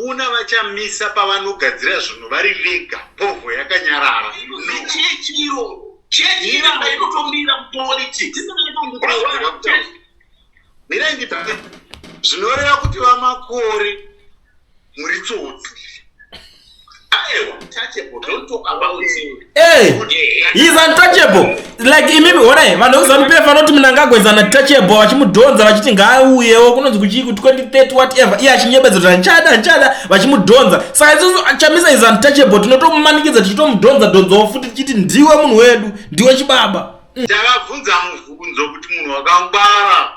Hakuna vaChamisa pavanogadzira zvinhu vari vega povho yakanyarara. No. Chechi iro. Chechi iro inotomira mupolitics. Mirai ndipe. Zvinoreva kuti vaMakore muri tsotsi. Aiwa, touchable. Don't talk about it. Hey, he is untouchable. Like imimi honai vanhu vekuzanu PF vanoti Mnangagwa is untouchable vachimudhonza vachiti ngaauyewo kunonzi kuchii ku 2030 whatever iye achinyebedza kuti handichada handichada vachimudhonza saka isusu Chamisa is untouchable tinotomumanikidza tichitomudhonza dhonzawo futi tichiti ndiwe munhu wedu ndiwe chibaba. Takabvunza mubvunzo kuti munhu wakangwara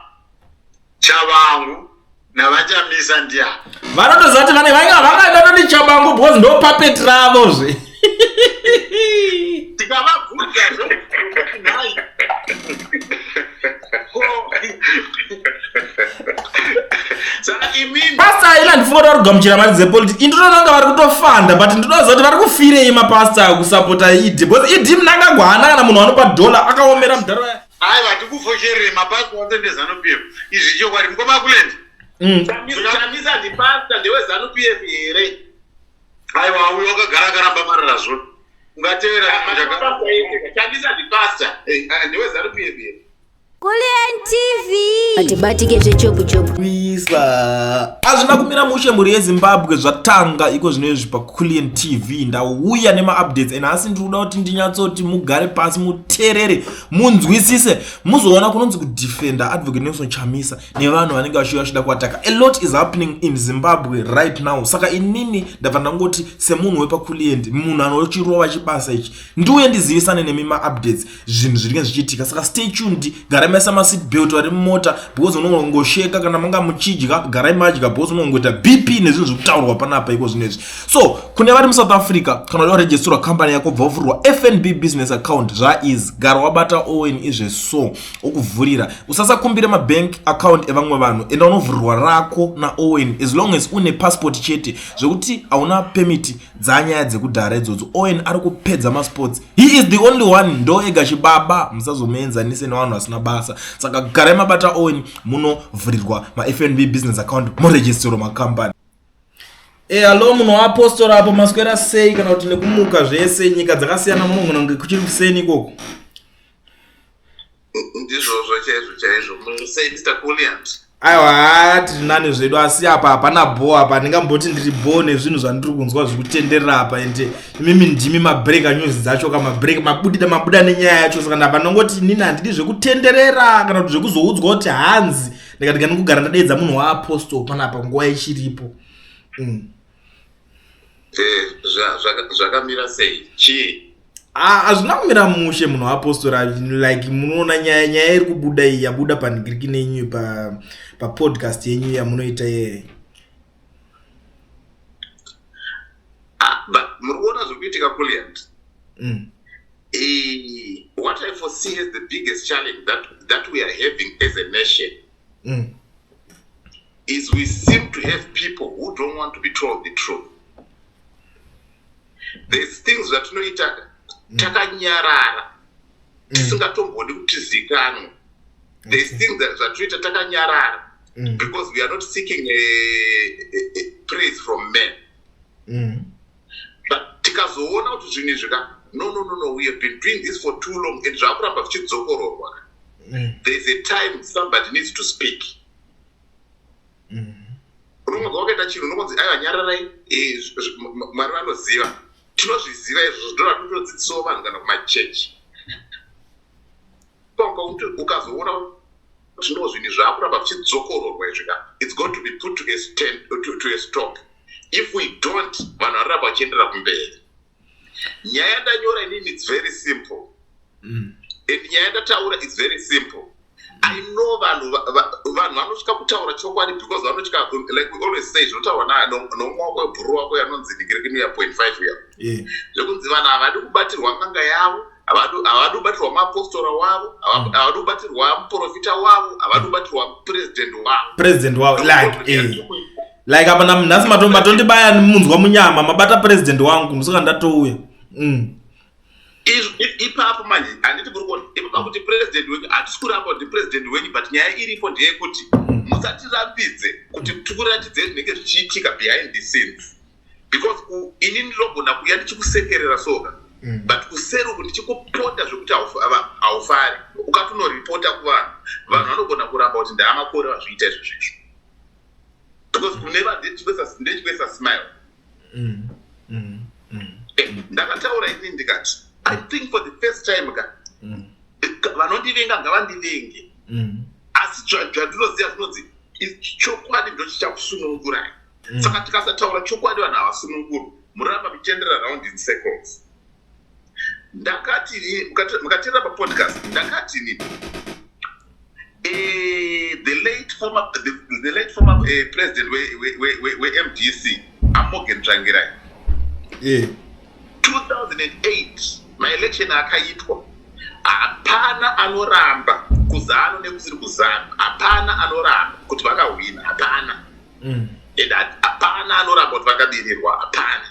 Chabangu naVaChamisa ndiani? Vanotoziva kuti vane vanga vangada toti Chabangu because ndo puppet ravo zve. Tikavabvunza zve nhai. Ko Saka imimi Pastor aina ndifunga kuti vari kugamuchira mari dzepolitics. Ini ndinoona kunge vari kutofanda but ndinoziva kuti vari kufirei mapastor kusapota ED because ED Mnangagwa haana kana munhu anopa dollar akaomera mudhara. Aiwa tikufocherere mapastor ose ndezanu PF izvi chokwadi mukoma Kulend. Chamisa ndi pastor ndewe Zanu PF here? Aiwa uyo wakagara akaramba marara zvo. Ungatevera Chamisa ndi pastor ndewe Zanu PF here? Kulliant TV. Atibatike zvechopu chopu. Kuisa. Hazvina kumira mushe mhuri yeZimbabwe zvatanga iko zvino izvi paCullian TV ndauya nemaupdates and asi ndiri kuda kuti ndinyatsoti mugare pasi muterere munzwisise muzoona kunonzi kudefender Advocate Nelson Chamisa nevanhu vanenge vachiuya vachida kuataka. A lot is happening in Zimbabwe right now saka inini ndabva ndangoti semunhu wepaCullian munhu anochirova chibasa ichi ndiuye ndizivisane nemi maupdates zvinhu zvinenge zvichiitika saka stay tuned garai maisa maseat belt vari mumota because unongosheka kana manga muchidya garai madya because unongoita bp nezvinhu zviri kutaurwa panapa iko zvino izvi so kune vari musouth africa kana uda kuregisterwa company yako bva wavhurirwa fnb business account zvaiz gara wabata owen izve so okuvhurira usasakumbire mabank account evamwe vanhu enda unovhurirwa rako naowen as long as une passport chete zvekuti hauna permit dzanyaya dzekudhara idzodzo owen ari kupedza masports he is the only one ndo ega chibaba musazomuenzanise nevanhu vasina basa saka garai mabata owen munovhurirwa mafnb business account moregisterwa makambani e eh, hallo munhu waapostora apo maswera sei kana kuti nekumuka zvese nyika dzakasiyana munogona kunge kuchiri kuseni ikoko Ndizvozvo chaizvo chaizvo. Muri sei Mr. Kulliant? Aiwa haa tiri nani zvedu asi apa hapana bho apa ndingamboti ndiri bho nezvinhu zvandiri kunzwa zviri kutenderera apa ende imimi ndimi mabreaker news dzacho ka mabreak mabudida mabuda nenyaya yacho saka ndapa ndongoti inini handidi zvekutenderera kana kuti zvekuzoudzwa kuti hanzi ndikati kani kugara ndadeedza munhu waapostle panapa nguva ichiripo mm. Eh, zvakamira sei chii? Ah, hazvina kumira mushe munhu waapostora like munoona nyaya nyaya iri kubuda iyi yabuda panhigiriki nenyu papodcast pa yenyu yamunoita yeye ah, muri kuona zviri kuitika kuliant mm. eh, what i foresee as the biggest challenge that, that we are having as a nation mm. is we seem to have people who don't want to be told the truth there's things zvatinoita takanyarara tisingatombodi kuti tizikanwe there's things that zvatinoita takanyarara because we are not seeking a, a, a praise from men mm. but tikazoona kuti zvinhu izvi ka no no no no we have been doing this for too long and zvakuramba zvichidzokororwa mm. there's a time somebody needs to speak Unongonzwa wakaita chinhu unongonzi aiwa nyararai eh, Mwari vanoziva. Tinozviziva izvozvo ndozvatinotodzidzisawo vanhu kana kumachechi. Ukazoona kuti no zvinhu zvakuramba zvichidzokororwa izvi ka it's going to be put to a, stand, to, to a stop if we don't vanhu vanoramba vachiendera kumberi nyaya yandanyora inini it's very simple mm. and nyaya yandataura it's very simple i know vanhu vanhu vanotya kutaura chokwadi because vanotya like we always say zvinotaurwa nomumwe wako webhuru wako yanonzi ndikirekinuya point five uya zvekunzi vanhu havadi kubatirwa n'anga yavo havadi kubatirwa muapostora wavo mm. havadi kubatirwa muprofita wavo havadi kubatirwa president wavo president wavo like eh. like apa nhasi matondibaya munzwa munyama mabata president wangu ndosaka ndatouya mm. Izvo Ipapo manje handiti kuri kuona ipapo kuti president wenyu, hatisi kuramba kuti president wenyu, but nyaya iripo ndeyekuti musatirambidze kuti tikuratidze zvinenge zvichiitika behind the scenes, because ini ndinogona kuuya ndichikusekerera soka, but kuseri uku ndichikuponda zvekuti haufari. Ukatonoripota kuvanhu, vanhu vanogona kuramba kuti ndaamakore vazviita izvo zvezvo, because kune ndechikuisa smile. Ndakataura inini ndikati, I think for the first time ka, vanondivenga ngavandivenge, asi zvandinoziva zvinonzi chokwadi ndo chichakusunungurai. Saka tikasataura chokwadi, vanhu havasunungurwi, muramba muchiendera round in circles. Ndakati mukateerera papodcast, ndakati nini, the late former president weMDC, aMorgan Tsvangirai, 2008 maelection akaitwa, hapana anoramba kuZANU nekusiri kuZANU, hapana anoramba kuti vakahwina, hapana. And hapana anoramba kuti vakabirirwa, hapana.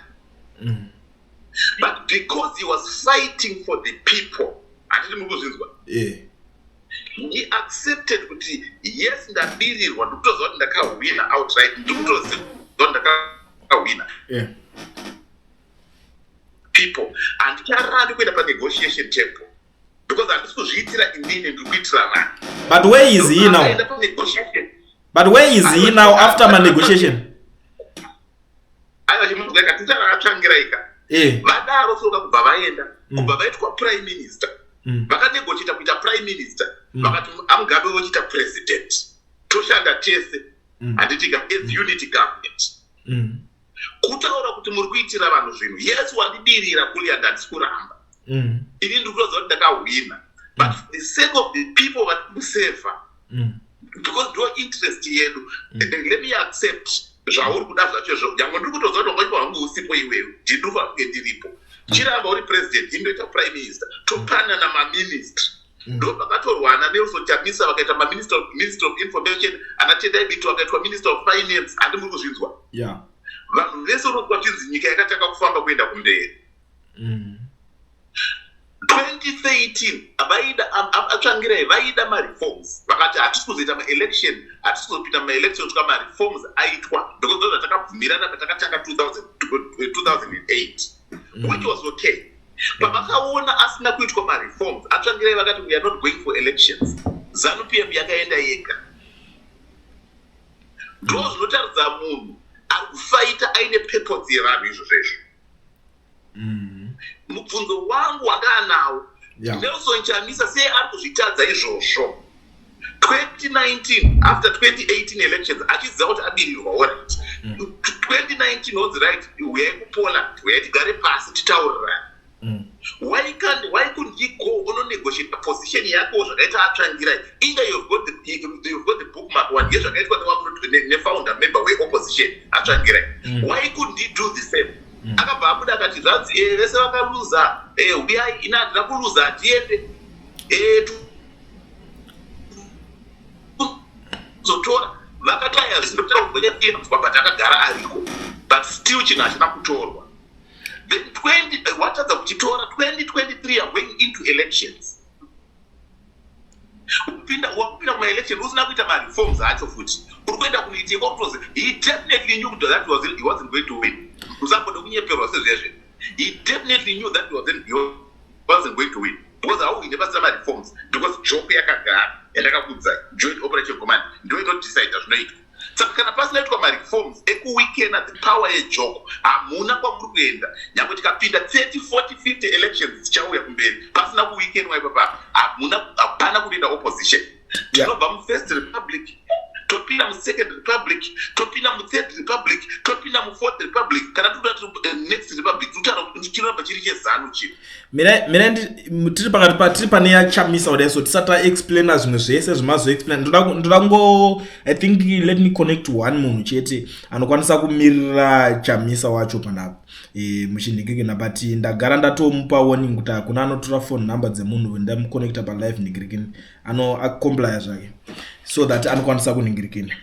But because he was fighting for the people, handiti muri kuzvinzwa? He accepted kuti yes, ndabirirwa, ndikutoziva kuti ndakahwina outright, ndikutoziva kuti ndakahwina. People, handicharambi kuenda panegotiation table because handisi kuzviitira inini, ndiri kuitira vanhu. But where is he now? Akaenda panegotiation. But where is he now after manegotiation? Aiwa, chimunzweka, ticharatsvangiraika. Vadaro soka kubva vaenda, kubva vaitwa prime minister. Vakanegotiata kuita prime minister. Vakati aMugabe vochiita president, toshanda tese, handitika, as unity government. Kutaura kuti muri kuitira vanhu zvinhu, yes, wandidirira Kulliant, handisi kuramba. Ini ndiri kutoziva kuti ndakahwina, but for the sake of the people vari kuseva, because ndo interest yedu, let me accept zvauri kuda zvacho izvo. Nyange ndiri kutoziva kuti wangachipa wangu usipo iwewe, ndinofanira kunge ndiripo. Chiramba uri president, indoita prime minister, topanana maministry. Ndo pakatorwa ana Nelson Chamisa, vakaita maminister of, minister of information, ana Tendai Biti vakaitwa minister of finance. Handi muri kuzvinzwa? Yeah. Vanhu vese unonzwa chinzi nyika yakatanga kufamba kuenda kumberi. 2013 vaida aTsvangirai, vaida mareforms. Vakati hatisi kuzoita maelection, hatisi kuzopinda mumaelection kusvika mareforms aitwa, because ndo zvatakabvumirana patakatanga 2008, which was okay. Pavakaona asina kuitwa mareforms, aTsvangirai vakati we are not going for elections. ZANU PF yakaenda yega. Ndo zvinotaridza munhu ari kufaita aine purpose yevanhu izvozvo. Mubvunzo wangu wakaanawo, Nelson Chamisa sei ari kuzvitadza izvozvo 2019, after 2018 elections, achiziva kuti abirirwa? Alright, 2019 was right, uyai kuPoland, uyai tigare pasi titaurirani. Why couldn't he go ononegotiate position yakewo zvakaita aTsvangirai? Inga you've got the bookmark one yezvakaitwa nefounder member weopposition aTsvangirai. Why couldn't he do the same? Akabva abuda akati zvanzi vese vakaluza, uyai, ina handina kuluza, handiende. Zotora vakataya zvinotaurbwa, but akagara ariko, but still chinhu hachina kutorwa. Then 20 watadza kuchitora 2023, are going into elections, kupinda wakupinda kumaelection usina kuita mareforms acho futi, uri kuenda kunoitekwa kutozi. He definitely knew kuti that was, he wasn't going to win. Usambode kunyeperwa sezvezve. He definitely knew that he wasn't going to win, because hauhine pasina mareforms, because JOC yakagara yandakakuudzai, Joint Operation Command, ndo inodecida zvinoitwa. Saka kana pasina kuitwa mareforms ekuweakena the power yeJOC, hamuna kwamuri kuenda. Nyange tikapinda 30, 40, 50 elections dzichauya kumberi, pasina kuweakenwa ipapa, hamuna, hapana kunoenda opposition. Tinobva mufirst republic, topinda musecond republic, topinda muthird republic, topinda mufourth republic. Kana tikuda next republic, tutaura kuti chiramba chiri cheZANU chino. Mira, tiri pakati pa tiri pane yaChamisa kudai, so tisati taexplaina zvimwe zvese zvimazoexplaina, ndoda kungo, I think let me connect one munhu chete anokwanisa kumirira Chamisa wacho panapa muchinhingirikina, but ndagara ndatomupa warning kuti hakuna anotora phone number dzemunhu. Ndamuconnecta palive nhingirikini, ano acomplya zvake so that anokwanisa kunhingirikina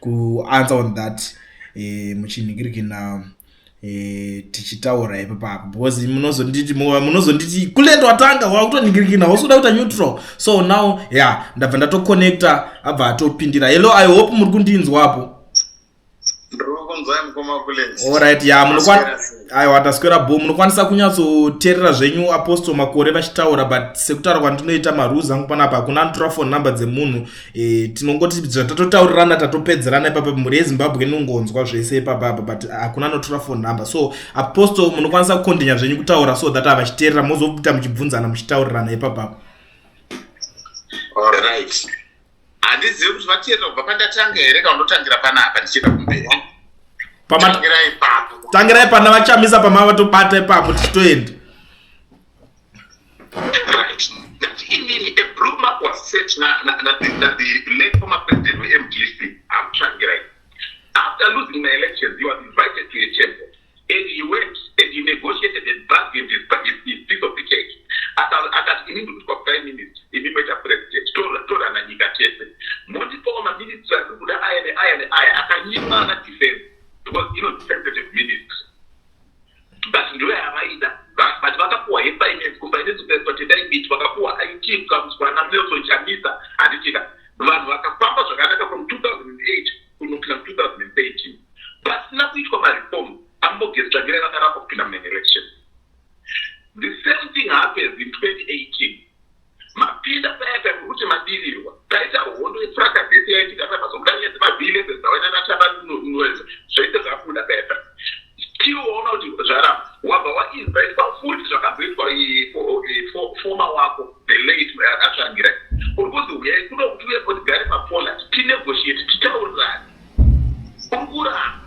kuanswer on that muchinhingirikina. Tichitaura ipapapo because munozonditi, munozonditi Kulliant watanga wakutoningirikina, wasuda kuita neutral. So now, yeah, ndabva ndatoconnecta, abva atopindira. Hello, I hope muri kundinzwapo. Ndiri mukoma Kulliant. Alright, ya, aiwa, taswera bo. Munokwanisa kunyatsoteerera zvenyu Apostle Makore vachitaura, but sekutaura kwandinoita marules angu panapa, hakuna anotora phone number dzemunhu. Tinongoti zvatatotaurirana, tatopedzerana ipapa. Mhuri yeZimbabwe inongonzwa zvese ipapapa, but hakuna anotora phone number. So Apostle, munokwanisa kucontinue zvenyu kutaura so that avachiteerera, mozoita muchibvunzana, muchitaurirana ipapapa. Right, handizivi kuti vateerera kubva pandatanga here kana unotangira panapa ndichienda kumberi. Tangirai ipapo. Tangirai pana vaChamisa, pamava vatobata ipapo, tichitoenda. Right, that inini, a blue mark was set na the late former president weMDC, amuTsvangirai. After losing my elections, he was invited to a temple and he went and he negotiated and bargained his piece of the cake. Akati, "Ini ndikuitwa prime minister, imi moita president, torana nyika tese, mondipawo maministry andiri kuda aya neaya neaya." Akanyima ana defense because ino sensitive ministry, but ndo yavaida. But vakapuwa yefinance, kufinance kukaiswa Tendai Biti, vakapuwa IT kukamuswa naNelson Chamisa, handitika? Vanhu vakafamba zvakanaka from 2008 kunopinda mu2013 pasina kuitwa mareform. AMorgan Tsvangirai vakaramba kupinda mune election. The same thing happens in 2018. Mapinda paya paya kuti madirirwa, taita hondo yefrakadhesi yaitika paya, pazobuda nyaya dzemabill dzawainanataba, zvaite zvabuda paya paya. Still waona kuti zvaramba, wabva wainvitwa futi zvakazoitwa former wako, the late aTsvangirai. Uri kunzi uyai kuno kuti uye tigare paPolad, tinegotiate, titaurirane. Uri kuramba.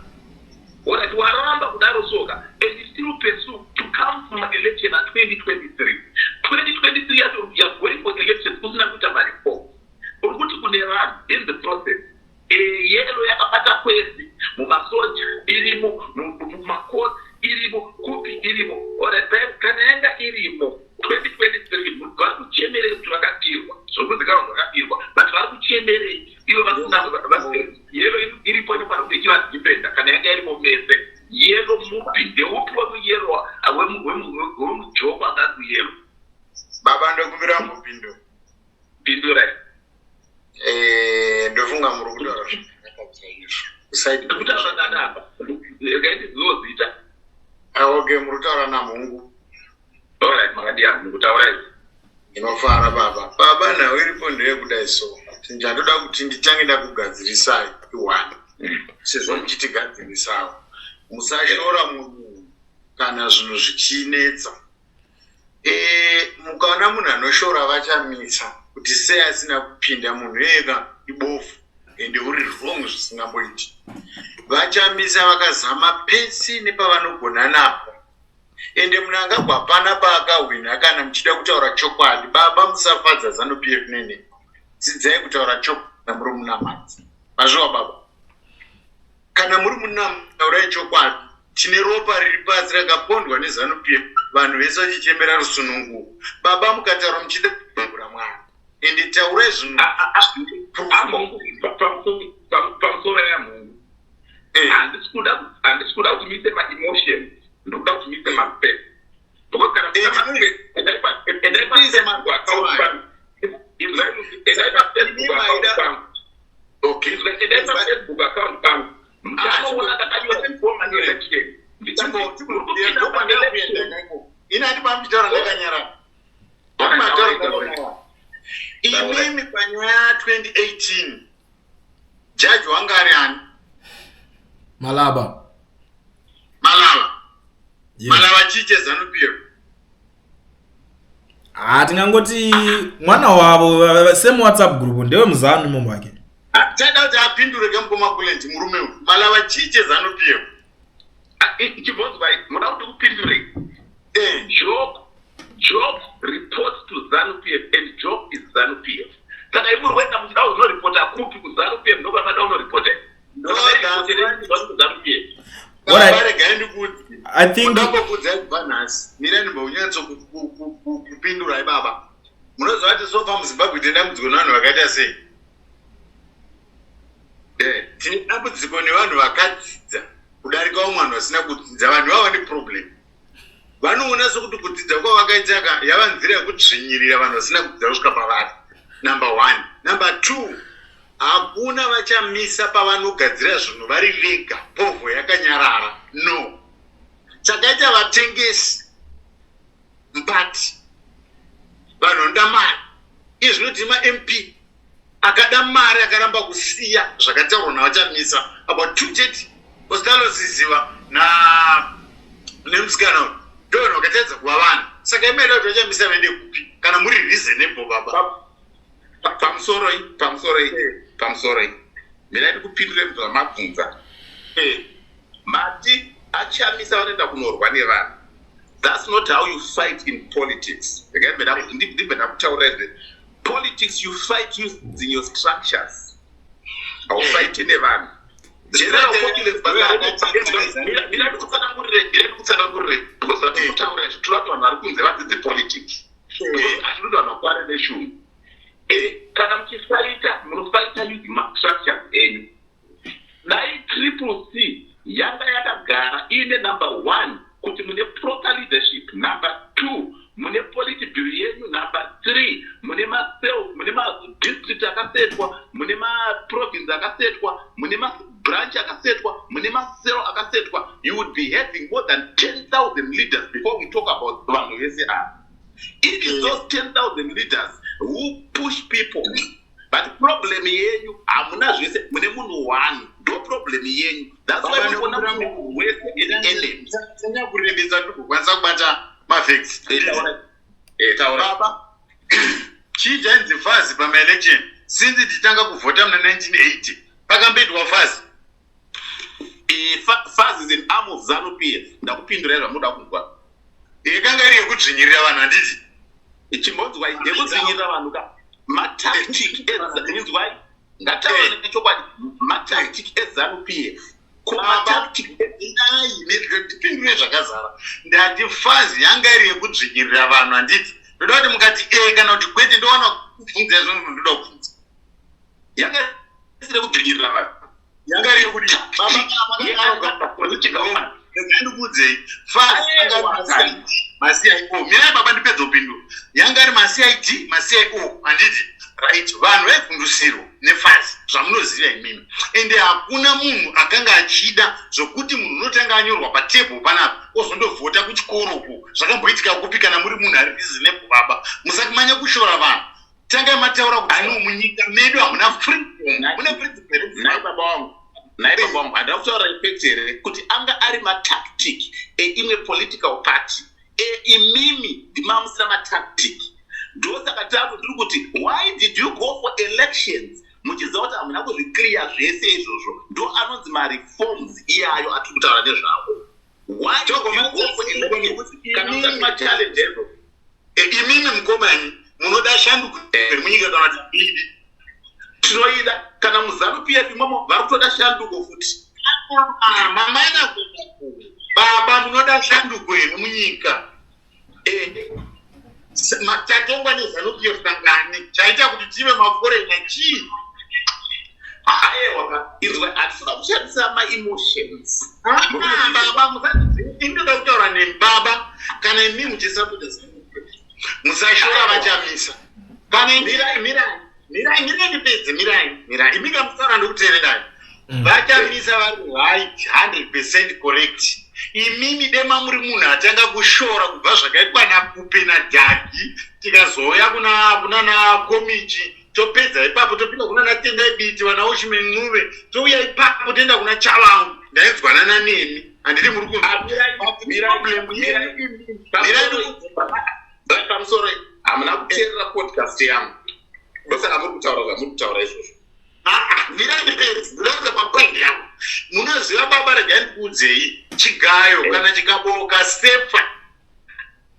Alright, waramba kudaro soka, and you still pursue to come from election at 2023. 2023 yacho, you are going for elections kusina kuita mareform. Uri kuti kune vanhu in the process, yellow yakabata kwese, mumasoja irimo, mumakoti irimo, kupi irimo. Alright, kana yanga irimo 2023, vari kuchemerei kuti vakabirwa? Zvokuzikanwa vakabirwa, but vari kuchemerei ivo vasina yellow iripo? Inofanira kunge ichivadefenda kana yanga irimo mese. Yellow mupi? Ndeupi wemuyellow, wemujoko anga ari kuyellow? Baba, ndokumbira mupinduro. Pindurai. Ndofunga muri kutaura zvakanaka chaizvo. Ndikutaura ndanapa, regai ndizivo zita. Okay, muri kutaura naMhungu. Alright, makadii Mhungu? Taurai. Ndinofara, baba. Baba, nhau iripo ndeyekudai so, chandoda kuti ndichange ndakugadzirisai iwani, sezvo muchitigadzirisawo, musashora munhu kana zvinhu zvichinetsa. Mukaona munhu anoshora vaChamisa kuti sei asina kupinda, munhu iyeka ibofu ende uri wrong zvisingamboiti. VaChamisa vakazama pese nepavanogona napo, ende Mnangagwa hapana paakahwina. Kana muchida kutaura chokwadi, baba, musafadza ZANU PF nene. Dzidzai kutaura chokwadi muri munamadzi mazviwa. Baba, kana muri munamaurai chokwadi. Tine ropa riri pasi rakapondwa neZANU PF, vanhu vese vachichemera rusununguko. Baba, mukataura muchida kugura mwana, ende taurai zvinhu. Pamusoro yaMhungu, handisi kuda kuti muise maemotions, ndikuda kuti muise mafacts, because kana endai paFacebook account pangu, endai paFacebook account pangu, endai paFacebook account pangu, muchanoona ndakanyora former election. Ini handibva muchitaura ndakanyarara. Imimi, panyaya ya2018, jaji wanga ari ani? Malaba. Malaba. Malaba chii cheZANU PF? Ha, tingangoti mwana wavo, same WhatsApp group, ndewemuZANU imomo wake. Chaida kuti apindure kemukoma Kulliant, murume uyu Malaba chii cheZANU PF? Chibvonzwai, muda kuti kupindurei? Job reports to ZANU PF and Job is ZANU PF. Saka imuri wenda muchida kuzonoripota kupi? KuZANU PF ndokwamada kunoripota? KuZANU PF. Regai ndikuudze. I think Ndambokuudzai kubva nhasi, mirai ndimbokunyatsokupindurai. Baba, munoziva kuti so far muZimbabwe tine dambudziko nevanhu vakaita sei? Tine dambudziko nevanhu vakadzidza kudarika vamwe vanhu. Vasina kudzidza, vanhu vava neproblem. Vanoona sekuti kudzidza kwavakaita ka yava nzira yekudzvinyirira vanhu vasina kudzidza kusvika pavari. Number one. Number two, hakuna vaChamisa pavanogadzira zvinhu vari vega, povho yakanyarara. No, chakaita vatengesi mupati, vanhu vanoda mari. Iye zvinoti maMP akada mari akaramba kusiya zvakataurwa navaChamisa about two chete, Ostallos Siziba na nemusikana uyu, ndo vanhu vakatadza kuva vanhu. Saka imaida kuti vaChamisa vaende kupi kana muri reasonable, baba? Pamusoroi, pamusoroi, pamusoroi. Mina ndikupindure zvamabvunza. Mati aChamisa vanoenda kunorwa nevanhu. That's not how you fight in politics. Ndibve ndakutaurira izve. Politics, you fight using your structures. Haufighti nevanhu. General populace, mira ndikutsanangurire, mira ndikutsanangurire, because vatiri kutaura izvi toda kuti vanhu vari kunze vadzidze politics, because hatinoda vanhu vakware neshungu. Kana muchifaita, munofaita using mastructures enyu. Dai Triple C yanga yakagara iine, number one, kuti mune proper leadership, number two, mune politburo yenyu, number three, mune macell, mune madistrict akasetwa, mune maprovince akasetwa, mune mabranch akasetwa, mune macell akasetwa, you would be having more than 10,000 leaders before we talk about vanhu vese ava. It is those 10,000 leaders who push people. But problem yenyu, hamuna zvese, mune munhu one. Ndo problem yenyu. That's why mukuona munhu wese an enemy. Sanyakurebesa, ndikukwanisa kubata mafacts. Taura. Baba, chii chainzi FAZ pamaelection? Since tichitanga kuvhota muna 1980, pakamboitwa FAZ? FAZ is an arm of ZANU PF. Ndakupindurai zvamunoda kunzwa. Yakanga iri yekudzvinyirira vanhu, handiti? Chimbonzwai, yekudzvinyirira vanhu ka, matactic inzwai, ngataura nechokwadi, matactic eZANU PF ko matactic Ai, ndipindure zvakazara. Ndati FAZ yanga iri yekudzvinyirira vanhu, handiti? Ndoda kuti mukati e kana kuti kwete, ndowana kubvunza izvozvo, ndoda kubvunza. Yanga isiri kudzvinyirira vanhu. Yanga iri yekuti, baba, ndikuudzei, FAZ maCIO. Mirai baba, ndipedza kupindura. Yanga ari maCID, maCIO, handiti? Right, vanhu vaivhundusirwa neFAZ, zvamunoziva imimi. Ende hakuna munhu akanga achida zvokuti munhu unotanga anyorwa patebho panapa, ozondovhota kuchikoro uko. Zvakamboitika kupi? Kana muri munhu ari reasonable, baba, musakumanya kushora vanhu. Tangai mataura kuti no, munyika medu hamuna freedom. Mune freedom here? Nhai baba wangu, nhai baba wangu, handina kutaura effect here kuti anga ari matactic eimwe political party? Imimi ndimamusina matactic. Ndosaka taku ndiri kuti, why did you go for elections muchiziva kuti hamuna kuzviclear zvese izvozvo? Ndo anonzi mareforms iyayo atiri kutaura nezvavo. Why did you go for elections kana musati machallenge ezo? Imimi mukomanyi, munoda shanduko munyika kana kuti bidi? Tinoida. Kana muZANU PF imomo vari kutoda shanduko futi. Mamanya baba, munoda shanduko here munyika? Tatongwa neZANU PF kangani? Chaita kuti tive maforeigner chii? Aiwa, inzwa, hatisina kushandisa maemotions. Baba, indoda kutaura nemi baba. Kana imi muchisapota, musashora vaChamisa. Kana mirai, mirai, mirai, mirai, ndipedze. Mirai, mirai, imi kamusara, ndikuteererai. VaChamisa vari right, 100% correct. Imimi dema muri munhu atanga kushora kubva zvakaitwa naKupe naDhagi, tikazouya kuna naKomichi, topedza ipapo, topinda kuna naTendai Biti, vana Welshman Ncube, touya ipapo, toenda kuna Tshabangu. Ndainzwanana nemi, handiti? Muri kunzwaproblem? Pamusoro, hamuna kuteerera podcast yangu, ndosaka muri kutaura zvamuri kutaura izvozvo. Ndiraenda papoint yangu. Munoziva baba, regai ndikuudzei, chigayo kana chikaboka sefa,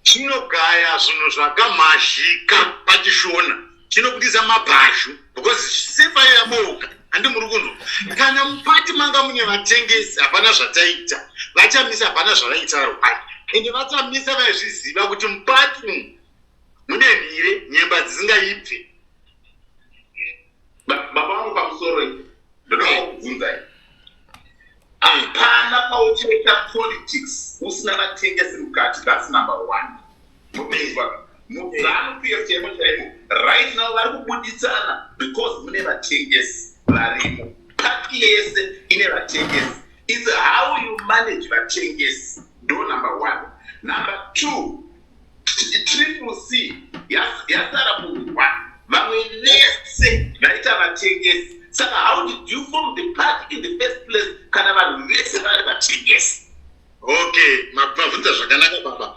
chinogaya zvinhu zvakamhazhika. Pachishona chinobudisa mabhazhu, because sefa yaboka, handi? Muri kunzwa? Kana mupati manga mune vatengesi, hapana zvataita. VaChamisa hapana zvavaita rwai. Ende vaChamisa vaizviziva kuti mupati umu mune mhire nyemba dzisingaibve. Baba vangu, pamusoro, ndoda kubvunzai. Hapana pauchaita politics usina vatengesi mukati. That's number one. Mupinzwa muZanu PF chaimo chaimo right now vari kubuditsana because mune vatengesi varimo. Party yese ine vatengesi. It's how you manage vatengesi, ndo number one. Number two, Triple C yasara munhu one, vamwe vese vaita vatengesi. Saka how did you form the party in the first place kana vanhu vese vari vatengesi? Okay, mabvunza zvakanaka, baba.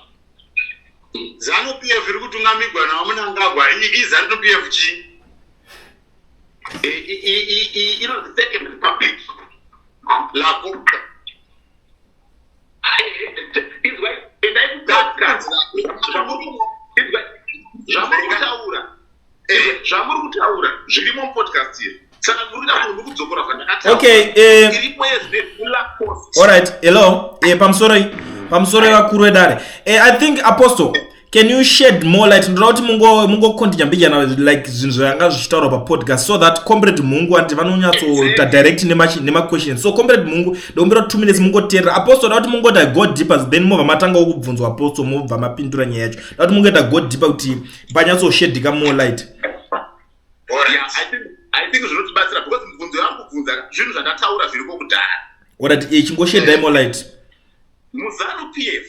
ZANU PF iri kutungamigwa naVaMnangagwa, iZANU PF chii? Inonzi Second Republic. Lakuka. Izwai, endai kupodcast. Zvamuri kutaura, zvamuri kutaura zvirimo mupodcast iri. Saka muri kuita kuti muri kudzokora zvandakataura. Okay, Iripo yezvine Alright, hello. Pamusoro vakuru vedare. I think, Apostle, can you shed more light? Ndoda kuti mungocontinue mbijana like zvinhu zvanga zvichitaurwa papodcast so that Comrade Mungu andi vanonyatsoita direct nemaquestions. So Comrade Mungu, ndokumbira 2 minutes mungoteerera. Apostle, da kuti mungota go deeper, then mobva matangawo kubvunzwa. Apostle, mobva mapindura nyaya yacho. Da kuti mungoita go deeper kuti panyatsoshedhika more light. Yeah, I think zvinotibatsira because mibvunzo yavari kubvunza zvinhu zvandataura zviriko kudhara. Alright, chingoshedai more light. MuZanu PF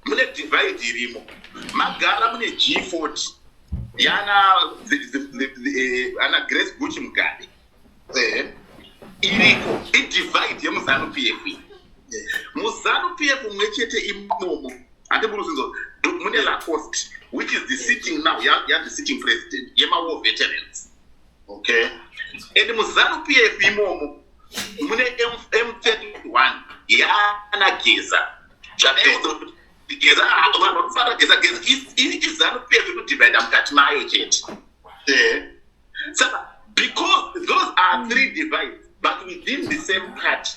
mune divide irimo. Magara mune G40 yana ana Grace Gucci Mugabe iriko, idivide yemuZanu PF iyi. MuZanu PF mumwe chete imomo, handiburi kuzinzwa, mune Lacoste, which is the sitting now ya the sitting president yemawar veterans. And muZanu PF imomo mune M31 yaana Geza. Zvadaiudza kuti Geza, ah, vanhu vanofara Geza. Geza iZanu PF ikudivhaida mukati mayo chete. Saka because those are three divides but within the same party,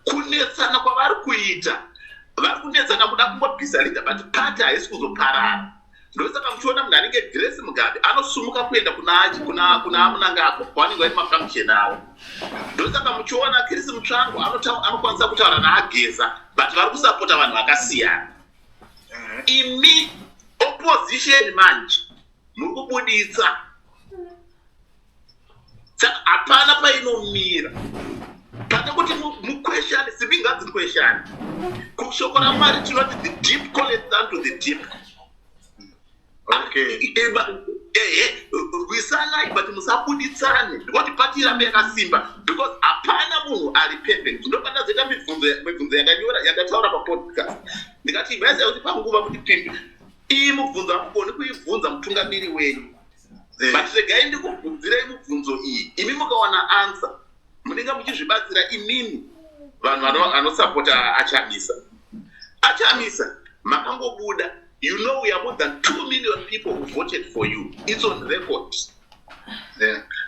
kunetsana kwavari kuita, vari kunetsana kuda kungobvisa leader, but party haisi kuzoparara. Ndosaka muchiona munhu anenge Grace Mugabe anosumuka kuenda kuna Mnangagwa kwavanenge vaine mafunction avo. Ndosaka muchiona Chris Mutsvangwa anokwanisa kutaura naaGeza, but vari kusapota vanhu vakasiyana. Imi opposition manje muri kubuditsa, saka hapana painomira. Pane kuti mukweshane, simbi ngadzikweshane. Kushoko raMwari tinoti the deep calleth unto the deep. Ehe, rwisanai but musabuditsane, ndikuti party irambe yakasimba because hapana munhu ari perfect. Ndopandazoita mibvunzo yandanyora, yandataura papodcast, ndikati maiziva kuti panguva mutipinde iyi mubvunzo hamugoni kuibvunza mutungamiri wenyu, but regai ndikubvunzirei mubvunzo iyi. Imi mukawana answer munenge muchizvibatsira imimi vanhu vanosapota aChamisa. AChamisa, makangobuda, you know we are more than 2 million people who voted for you. It's on record.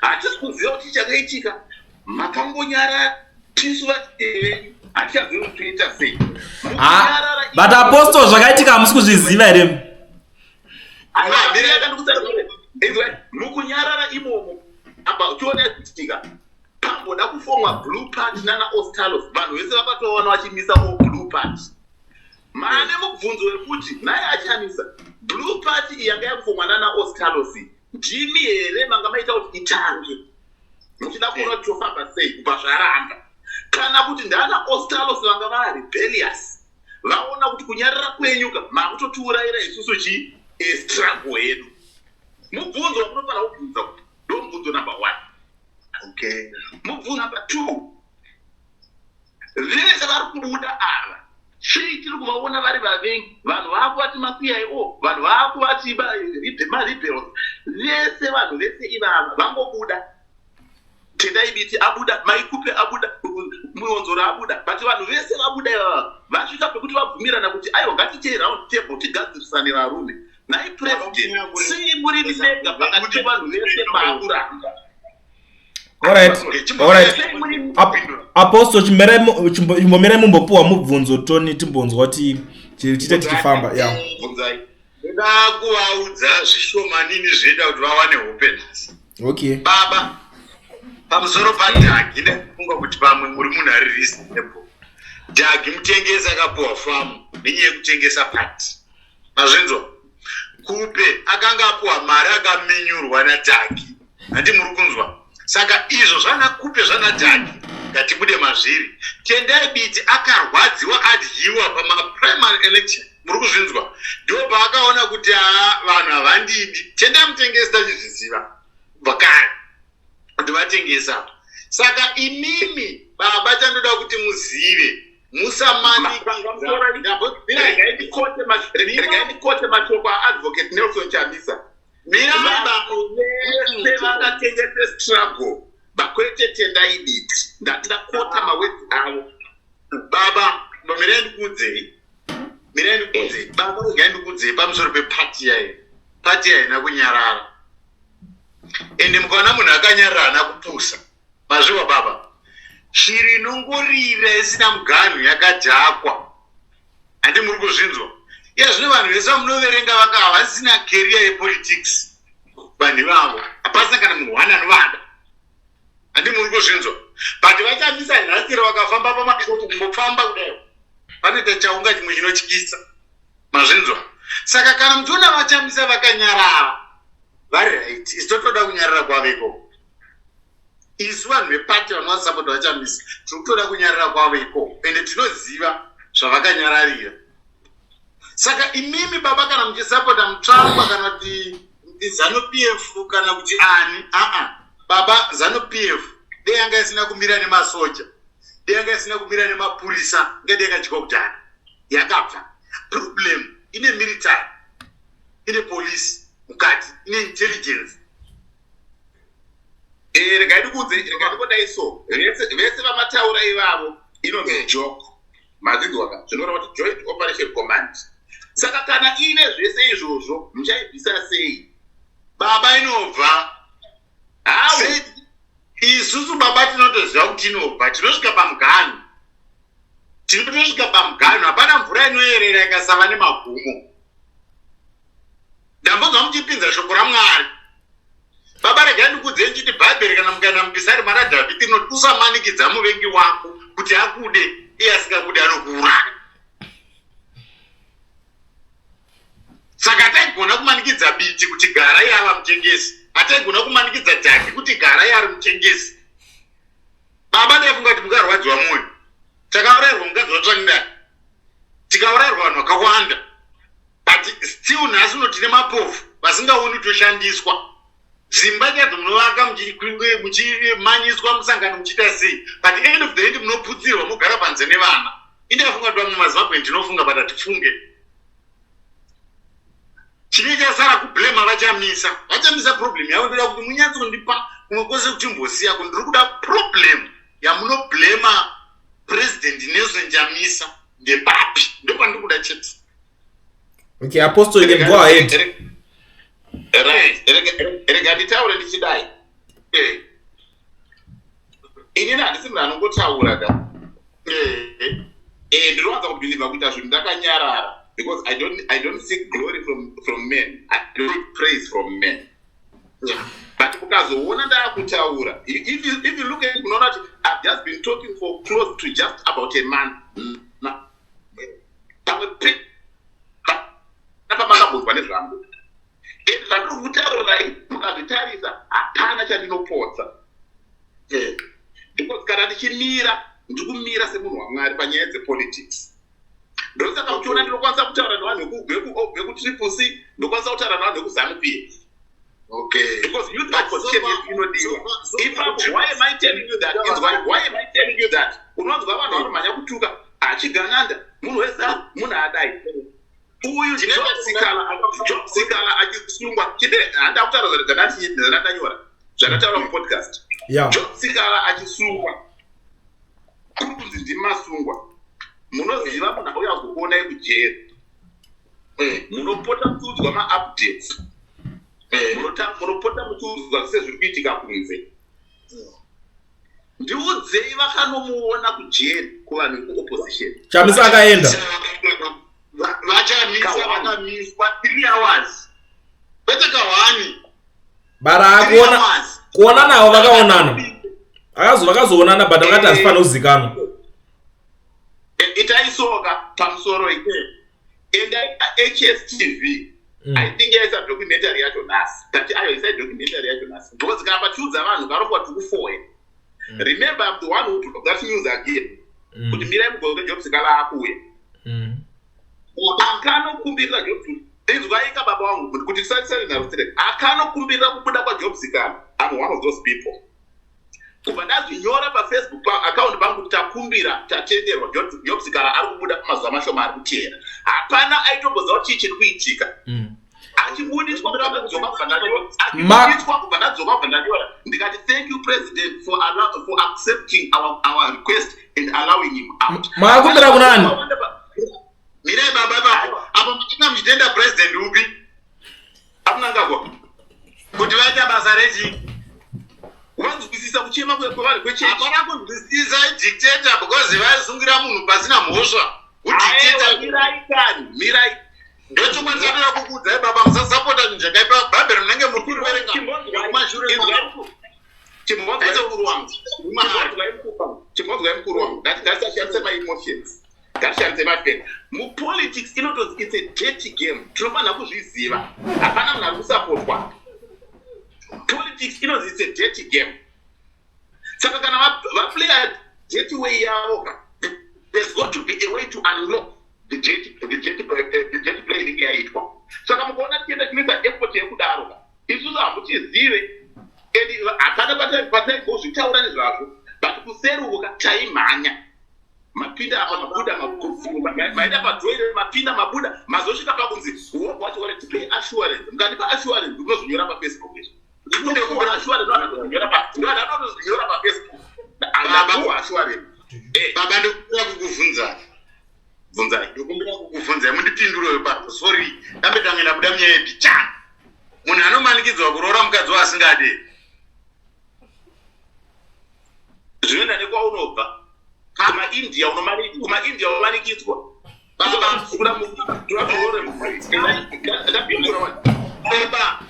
Hatisi kuziva kuti chakaitika, makangonyarara. Tisu vatevenyu hatichazivi kuti toita sei. Ah, but Apostle, zvakaitika hamusi kuzviziva here? Mukunyarara imomo apa uchiona zvichiitika, pamboda kufomwa Blue Party nana Ostalos, vanhu vese vakatoona vachimisa o Blue Party. Maane mubvunzo wekuti naye aChamisa, Blue Party iyi yanga yakufomwa nana Ostalos, ndimi here manga maita kuti itange muchida kuona kuti tofamba sei kubva zvaramba, kana kuti ndana Ostalos vanga varebellious, vaona kuti kunyarara kwenyuka makutotiurayira isusu chi struggle yedu? Mubvunzo wamunofanira kubvunza, kuti ndo mubvunzo number one. Mubvunzo number two, vese vari kubuda ava, sei tiri kuvaona vari vavengi? Vanhu vaakuvati maCIO, vanhu vaakuvati marebels, vese vanhu vese ivava vangobuda. Tendai Biti abuda, Maikupe abuda, Muonzoro abuda, but vanhu vese vabuda ivava vasvika pekuti vabvumirana kuti aiwa, ngatiitei round table tigadzirisane varume. Nhai president, sei muri mega pakati pevanhu vese maakuramba? Alright. Apostle, chimbomirai mumbopuwa mubvunzo toni timbonzwa kuti tiite tichifamba ya. Bvunzai. Ndoda kuvaudza zvishomanini zvinoita kuti vawane hope nhasi. Baba, pamusoro padhagi, nekufunga kuti pamwe muri munhu ari reasonable. Dhagi mutengesi akapuwa famu nenyaya yekutengesa pati. Mazvinzwa? Kupe akanga apuwa mari akaminyurwa naDhagi. Handi muri kunzwa? Saka izvo zvana Kupe zvana Dhagi ngatibude mazviri. Tendai Biti akarwadziwa adyiwa pamaprimary election. Muri kuzvinzwa? Ndipo paakaona kuti haa vanhu havandidi. Tendai mutengesi tachizviziva kubva kare. Kuti vatengesa. Saka imimi baba chandoda kuti muzive musamaniregai ndikote mashoko aadvocate Nelson Chamisa. Vese vakatengese struggle bakwete Tendai Biti. Ndati ndakota mawedzi avo. Baba, mirai ndikuudzei. Mirai ndikuudzei. Baba, regai ndikuudzei pamusoro pepati yayo. Pati haina kunyarara. Ende mukaona munhu akanyarara haana kupusa. Mazviwa baba. Shiri inongorira isina muganhu yakadhakwa. Handi muri kuzvinzwa? Iya zvino vanhu vese vamunoverenga vaka havasina career yepolitics. Vanhu ivavo. Hapasina kana munhu one anovada. Handi muri kuzvinzwa? But vachamisa nhasiro vakafamba pamashopu kumbofamba kudai. Vanoita chaunga chimwe chinotyisa. Mazvinzwa? Saka kana muchiona vachamisa vakanyarara vari right, isu totoda kunyarara kwavo ikoko. Isu vanhu vepati vanovasapota vachamisa tiri kutoda kunyarara kwavo ikoko, ende tinoziva zvavakanyararira. Saka imimi baba kana muchisapota Mutsvangwa kana kuti Zanu PF kana kuti ani, aa baba, Zanu PF dei yanga isina kumira nemasoja, dei yanga isina kumira nemapurisa, ingadei yakadyiwa kudhara. Yakabva problem ine military, ine police mukati, ine intelligence. Regai ndikuudze, regai ndingodai so. Vese vamataura ivavo inonzi joke. Mazvinzwa ka? Zvinoreva kuti Joint Operation Command. Saka kana iine zvese izvozvo, muchaibvisa sei? Baba inobva. How? Sei? Isusu baba tinotoziva kuti inobva, tinosvika pamuganhu. Tinotosvika pamuganhu, hapana mvura inoyerera ikasava nemagumo. Ndambonzwa muchipinza shoko raMwari. Baba regai ndikuudzei ndichiti Bhaibheri kana mukaenda mupisarema raDhavhidhi rinoti usamanikidza muvengi wako kuti akude, iye asingakude anokuuraya. Saka hataigona kumanikidza Biti kuti gara iye ava mutengesi. Hataigona kumanikidza Dhagi kuti gara iye ari mutengesi. Baba ndaifunga kuti mukarwadziwa mwoyo. Takaurayirwa mukadzi waTsvangirai. Tikaurayirwa vanhu vakawanda. But still nhasi uno tine mapofu vasingaoni kutoshandiswa. Dzimba chadzo munovaka muchimanyiswa musangano muchiita sei. But end of the end munoputsirwa mogara panze nevana. Indafunga kuti vamwe maZimbabwe tinofunga but hatifunge. Chine chasara kublema vachamisa. Vachamisa problem yavo ndoda kuti munyatsondipa kumwe kwose kuti mbosiya ko ndiri kuda problem yamunoblema President Nelson Chamisa ndepapi ndopandiri kuda chete. Okay, Apostle, you can go ahead. Right. Rega nditaure ndichidai. Inini handisi munhu anongotaura ka. Ndinowanza kubhilivha kuita zvinhu ndakanyarara because I don't seek glory from men. I don't praise from men. But ukazoona ndakutaura, if you look at it, unoona kuti I've just been talking for close to just about a month. Pamwe pamakambonzwa nezvangu. And zvandiri kutaurirai mukazvitarisa hapana chandinopotsa. Because kana ndichimira, ndiri kumira semunhu waMwari panyaya dzepolitics. Ndosaka uchiona ndinokwanisa kutaura nevanhu vekuTriple C, ndokwanisa kutaura nevanhu vekuZANU PF. Because youth opposition yedu inodiwa. Ipapo, why am I telling you that? Inzwai, why am I telling you that? Unonzwa vanhu vanomhanya kutuka, achigananda, munhu weZANU, munhu adai. Uyu Job Sikhala achisungwa, chine handa kutaura zvandanyora, zvakataura mupodcast. Job Sikhala achisungwa, kuri kunzi ndimasungwa. Munoziva munhu auya kuzokuonai kujeri. Munopota muchiudzwa maupdates. Munopota muchiudzwa zvese zviri kuitika kunze. Ndiudzei vakanomuona kujeri kuvanhu vekuopposition. Chamisa akaenda. Vachamisa vakamiswa 3 hours. Kwete kahwani. Bara kuona navo vakaonana. Vakazoonana but vakati hazvifaniri kuzikanwa. Zvakadai soka pamusoro endai HSTV. I think yaisa documentary yacho nhasi. Tati ayo isai documentary yacho nhasi because kana pachiudza vanhu karongwa tikufoya. Remember, I'm the one who took that news again kuti mirai mugove Job Sikhala akuuya. Akanokumbirira Job, inzwaika baba wangu, kuti tisatisane narusire. Akanokumbirira kubuda kwaJob Sikhala, I'm one of those people. Kubva ndazvinyora paFacebook paaccount pangu kuti takumbira, tatenderwa, Job Sikhala ari kubuda pamazuva mashoma ari kuteera. Hapana aitomboziva kuti chii chiri kuitika. Achibudiswa, kubva ndadzoka, kubva ndanyora. Achibudiswa, kubva ndadzoka, kubva ndanyora, ndikati, "Thank you, President, for accepting our request and allowing him out." Makakumbira kunani? Mirai baba, ipapo apo muchinga muchitenda president upi? VaMnangagwa. Kuti vaita basa rechi? Wanzwisisa kuchema kwevanhu kwechechi. Hapana kunzwisisa, idictator, because vaisungira munhu pasina mhosva, udictator. Mirai kani, mirai. Ndochokwadi chatoda kukuudzai baba, musasapota zvinhu zvakaipa. Bhaibheri munenge muri kuriverenga kumashure. Chimbonzwai mukuru wangu, chimbonzwai mukuru wangu. Ngatisashandise maemotions, ngatishandise mafacts. Mupolitics inotonzi it's a dirty game, tinofanira kuzviziva. Hapana munhu ari kusapotwa. Politics inonzi it's a dirty game. Saka kana vaplaya dirty way yavo ka, there's got to be a way to unlock the dirty play inenge yaitwa. Saka mukaona tichienda tinoisa effort yekudaro ka, isusu hamutizive and hapana pataigozvitaura nezvazvo, but kuseri uko ka taimhanya, mapinda apa, mabuda, maenda padhoire, mapinda, mabuda, mazosvika pakunzi wobva wacho tipei assurance. Mukandipa assurance, ndinozvinyora paFacebook izvi. Ndikupa assurance, ndoanatozvinyora paFacebook, andapuwa assurance. Baba, ndikumbira kukubvunzai. Bvunzai. Ndikumbira kukubvunzai mundipindurewo ipapo. Sorry, dambe tange ndabuda munyaya yepichana. Munhu anomanikidzwa kuroora mukadzi waasingade? Zvinoenda nekwaunobva. Kumaindia kumaIndia unomanikidzwa. Baba, ndapindura. Baba,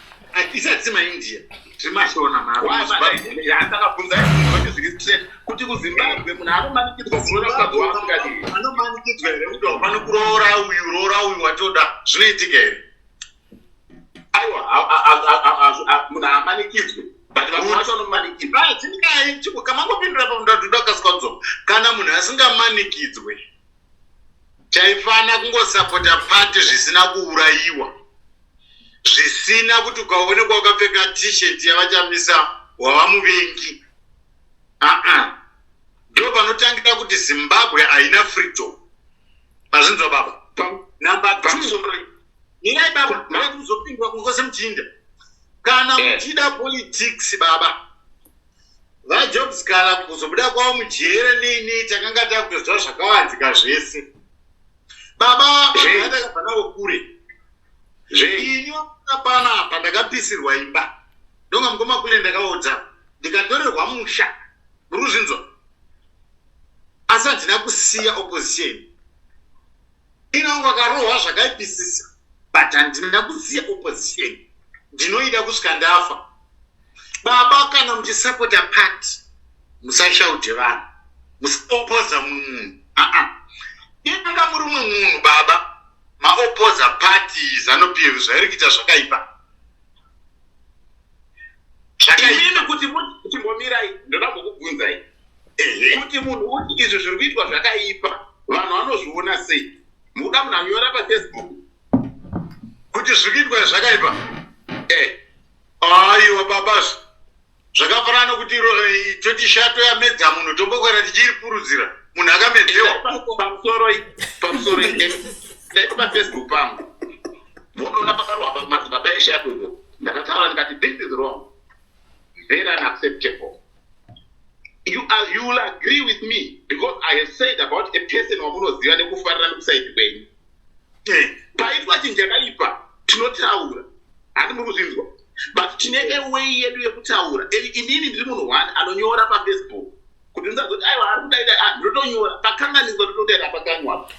isati maIndia, tiri maShona. Akabvunzai zviri straight kuti kuZimbabwe munhu anomanikidzwa kuroora mukadzi waasingadi? Anomanikidzwa here kuti haufani kuroora uyu, roora uyu watoda? Zvinoitika here? Aiwa, munhu haamanikidzwe, but vamwe vacho vanomanikidzwa. Tingai kamangopindura pamundaduda kasika kudzoka. Kana munhu asingamanikidzwe, chaifana kungosapota party zvisina kuurayiwa, zvisina kuti ukaonekwa wakapfeka T-shirt yavaChamisa wava muvengi. Aa, ndo panotangira kuti Zimbabwe haina freedom. Mazvinzwa baba? Number two, mirai baba, mirai kuzopindura kungose muchiinda. Kana muchida politics baba, vaJob Sikhala kuzobuda kwavo mujere neini, takanga takutoziva zvakavanzika zvese baba. Vanhu vatakabva navo kure. Ini panapa ndakapisirwa imba, ndonga mukoma kule, ndakaudza, ndikatorerwa musha, muri kuzvinzwa? Asi handina kusiya opposition. Inangu akarohwa zvakaipisisa, but handina kusiya opposition, ndinoida kusvika ndafa baba. Kana muchisapota party, musashaudhe vanhu, musaopoza mumwe munhu. Aa, inanga muri mumwe munhu baba, maopoza party ZANU PF, zvairi kuita zvakaipa. Imimi kuti chimbomirai, ndoda kumbokubvunzai kuti munhu uti izvi zviri kuitwa zvakaipa, vanhu vanozviona sei? Mukuda munhu anyora paFacebook? Kuti zviri kuitwa zvakaipa? Eh. Aiwa baba, zvakafanana nokuti toti shato yamedza munhu, tombokwera tichiipurudzira munhu akamedzewa. Pamusoro, ndaita paFacebook pangu, vonoona pakarwa madzibaba eshato. Ndakataura ndikati, "This is wrong, very unacceptable." You will agree with me because I have said about a person wamunoziva nekufarira nekusaidi kwenyu. Paitwa chinhu chakaipa, tinotaura, handi muri kuzvinzwa? But tine a way yedu yekutaura. Inini ndiri munhu one anonyora paFacebook kuti ndisazoti aiwa ari kudaida. Ah, ndinotonyora pakanganiswa, ndotodaira pakanwa.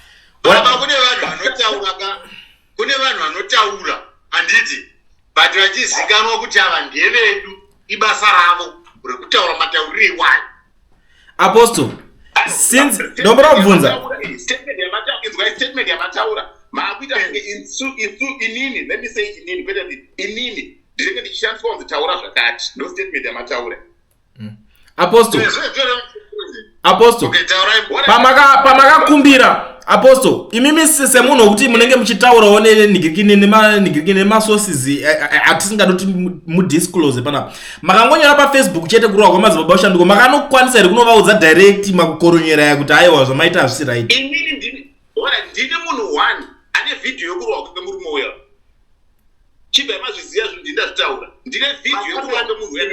Baba, kune vanhu vanotaura ka, kune vanhu vanotaura, handiti? But vachizikanwa kuti ava ndevedu, ibasa ravo rekutaura matauriro iwayo. Apostle. Since ndombora kubvunza. Inzwai statement yamataura, maakuita kunge isu inini, let me say inini, kwete kuti inini ndinenge ndichishandiswa kunzi taura zvakati. Ndo statement yamataura. Apostle, Apostle, pamakakumbira, Apostle, imimi semunhu wekuti munenge muchitaurawo nenhingirikini nemasources atisingadi kuti mudisclose panapa, makangonyora paFacebook chete kurohwa kwamadzibaba ushanduko, makanokwanisa here kunovaudza direct makukoronyera ya kuti aiwa, zvamaita hazvisi right? Inini ndini, ora, ndini munhu one ane vhidhiyo yekurohwa kwemurume uya. Chibva mazviziva zvinhu, ndini ndazvitaura. Ndine vhidhiyo yekurohwa kwemunhu uya.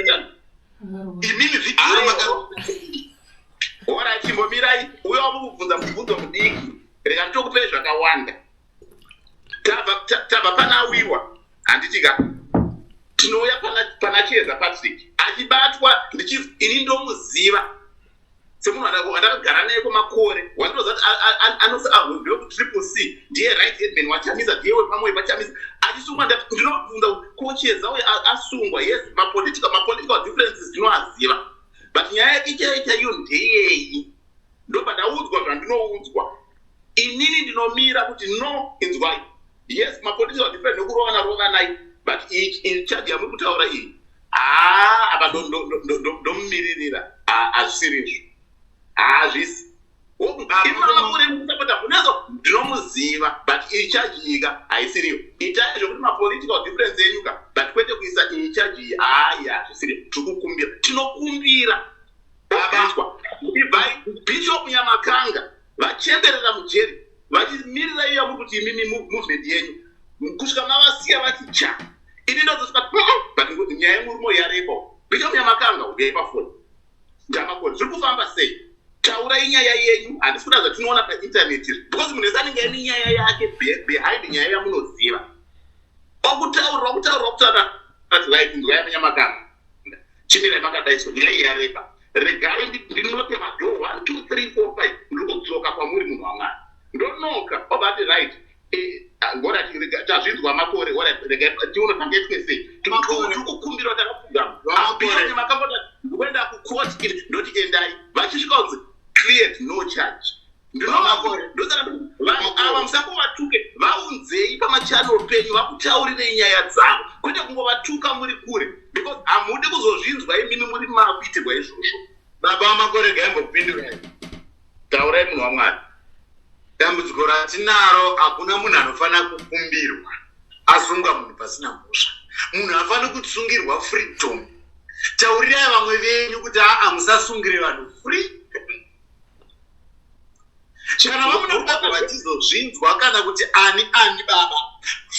Imimi vhidhiyo maka Ora, chimbomirai. Uyo wamukubvunza mubvunzo mudiki, rega nditokupei zvakawanda. Tabva pana Awiwa, handiti ka? Tinouya pana Chiedza Patrick achibatwa. Ini ndomuziva semunhu wandakagara naye kwemakore, wandinoziva kuti ndewekuTriple C, ndiye right hand man waChamisa, ndiye wepamwe paChamisa. Achisungwa, ndinobvunza ko Chiedza uyo asungwa? Yes, mapolitical differences ndinoaziva, but nyaya yake chaiyo chaiyo ndeyei? Ndobva ndaudzwa zvandinoudzwa. Inini ndinomira kuti no, inzwai, yes, mapolitical difference nekurovana rovanai, but iyi charge yamuri kutaura iyi, haa, apa ndomumiririra, hazvisirizvo, hazvisi. Imama kuri musapota munezo, ndinomuziva, but iyi charge iyi ka haisiriyo. Itai zvekuti mapolitical difference enyu ka, but kwete kuisa iyi charge iyi. Hayi, hazvisiriyo. Tiri kukumbira, tinokumbira obviswa. Ibvai Bishop Nyamakanga vachemberera mujeri vachimirira iyo yamuri kuti imimi movement yenyu, kusvika mavasiya vati cha. Ini ndozosvika, but nyaya yemurume yareba. Bishop Nyamakanga, uyai pafoni. Ndamakoni, zviri kufamba sei? Taurai nyaya yenyu. Handisi kuda zvatinoona paintaneti izvi, because munhu wese anenge aine nyaya yake behind nyaya yamunoziva. Wakutaurira, wakutaurira, wakutaura ati right, inzwai, Nyamakanga, chimirai makadaiswa, nyaya iyi yareba. Regai ndinote madoor 1 2 3 4 5, ndiri kudzoka kwamuri, munhu waMwari. Ndonoka, obva ati right, ngorati tazvinzwa makore. Regai tione pangaitwe sei. Tiri kukumbira, takapfugama. Makambota ndikuenda kukoti, ndoti endai. Vachisvika kunzi cleared, no charge. Ndosaka vanhu ava musangovatuke. Vaunzei pamachannel penyu vakutaurirei nyaya dzavo, kwete kungovatuka muri kure, because hamudi kuzozvinzwa imimi muri makuitirwa izvozvo. Baba vaMakore, gaimbokupindurai. Taurai, munhu waMwari. Dambudziko ratinaro, hakuna munhu anofanira kukumbirwa asunga munhu pasina mhosva. Munhu hafaniri kusungirwa freedom. Taurirai vamwe venyu kuti aa, musasungire vanhu free. Kana vamunoda vachizozvinzwa kana kuti ani ani, baba,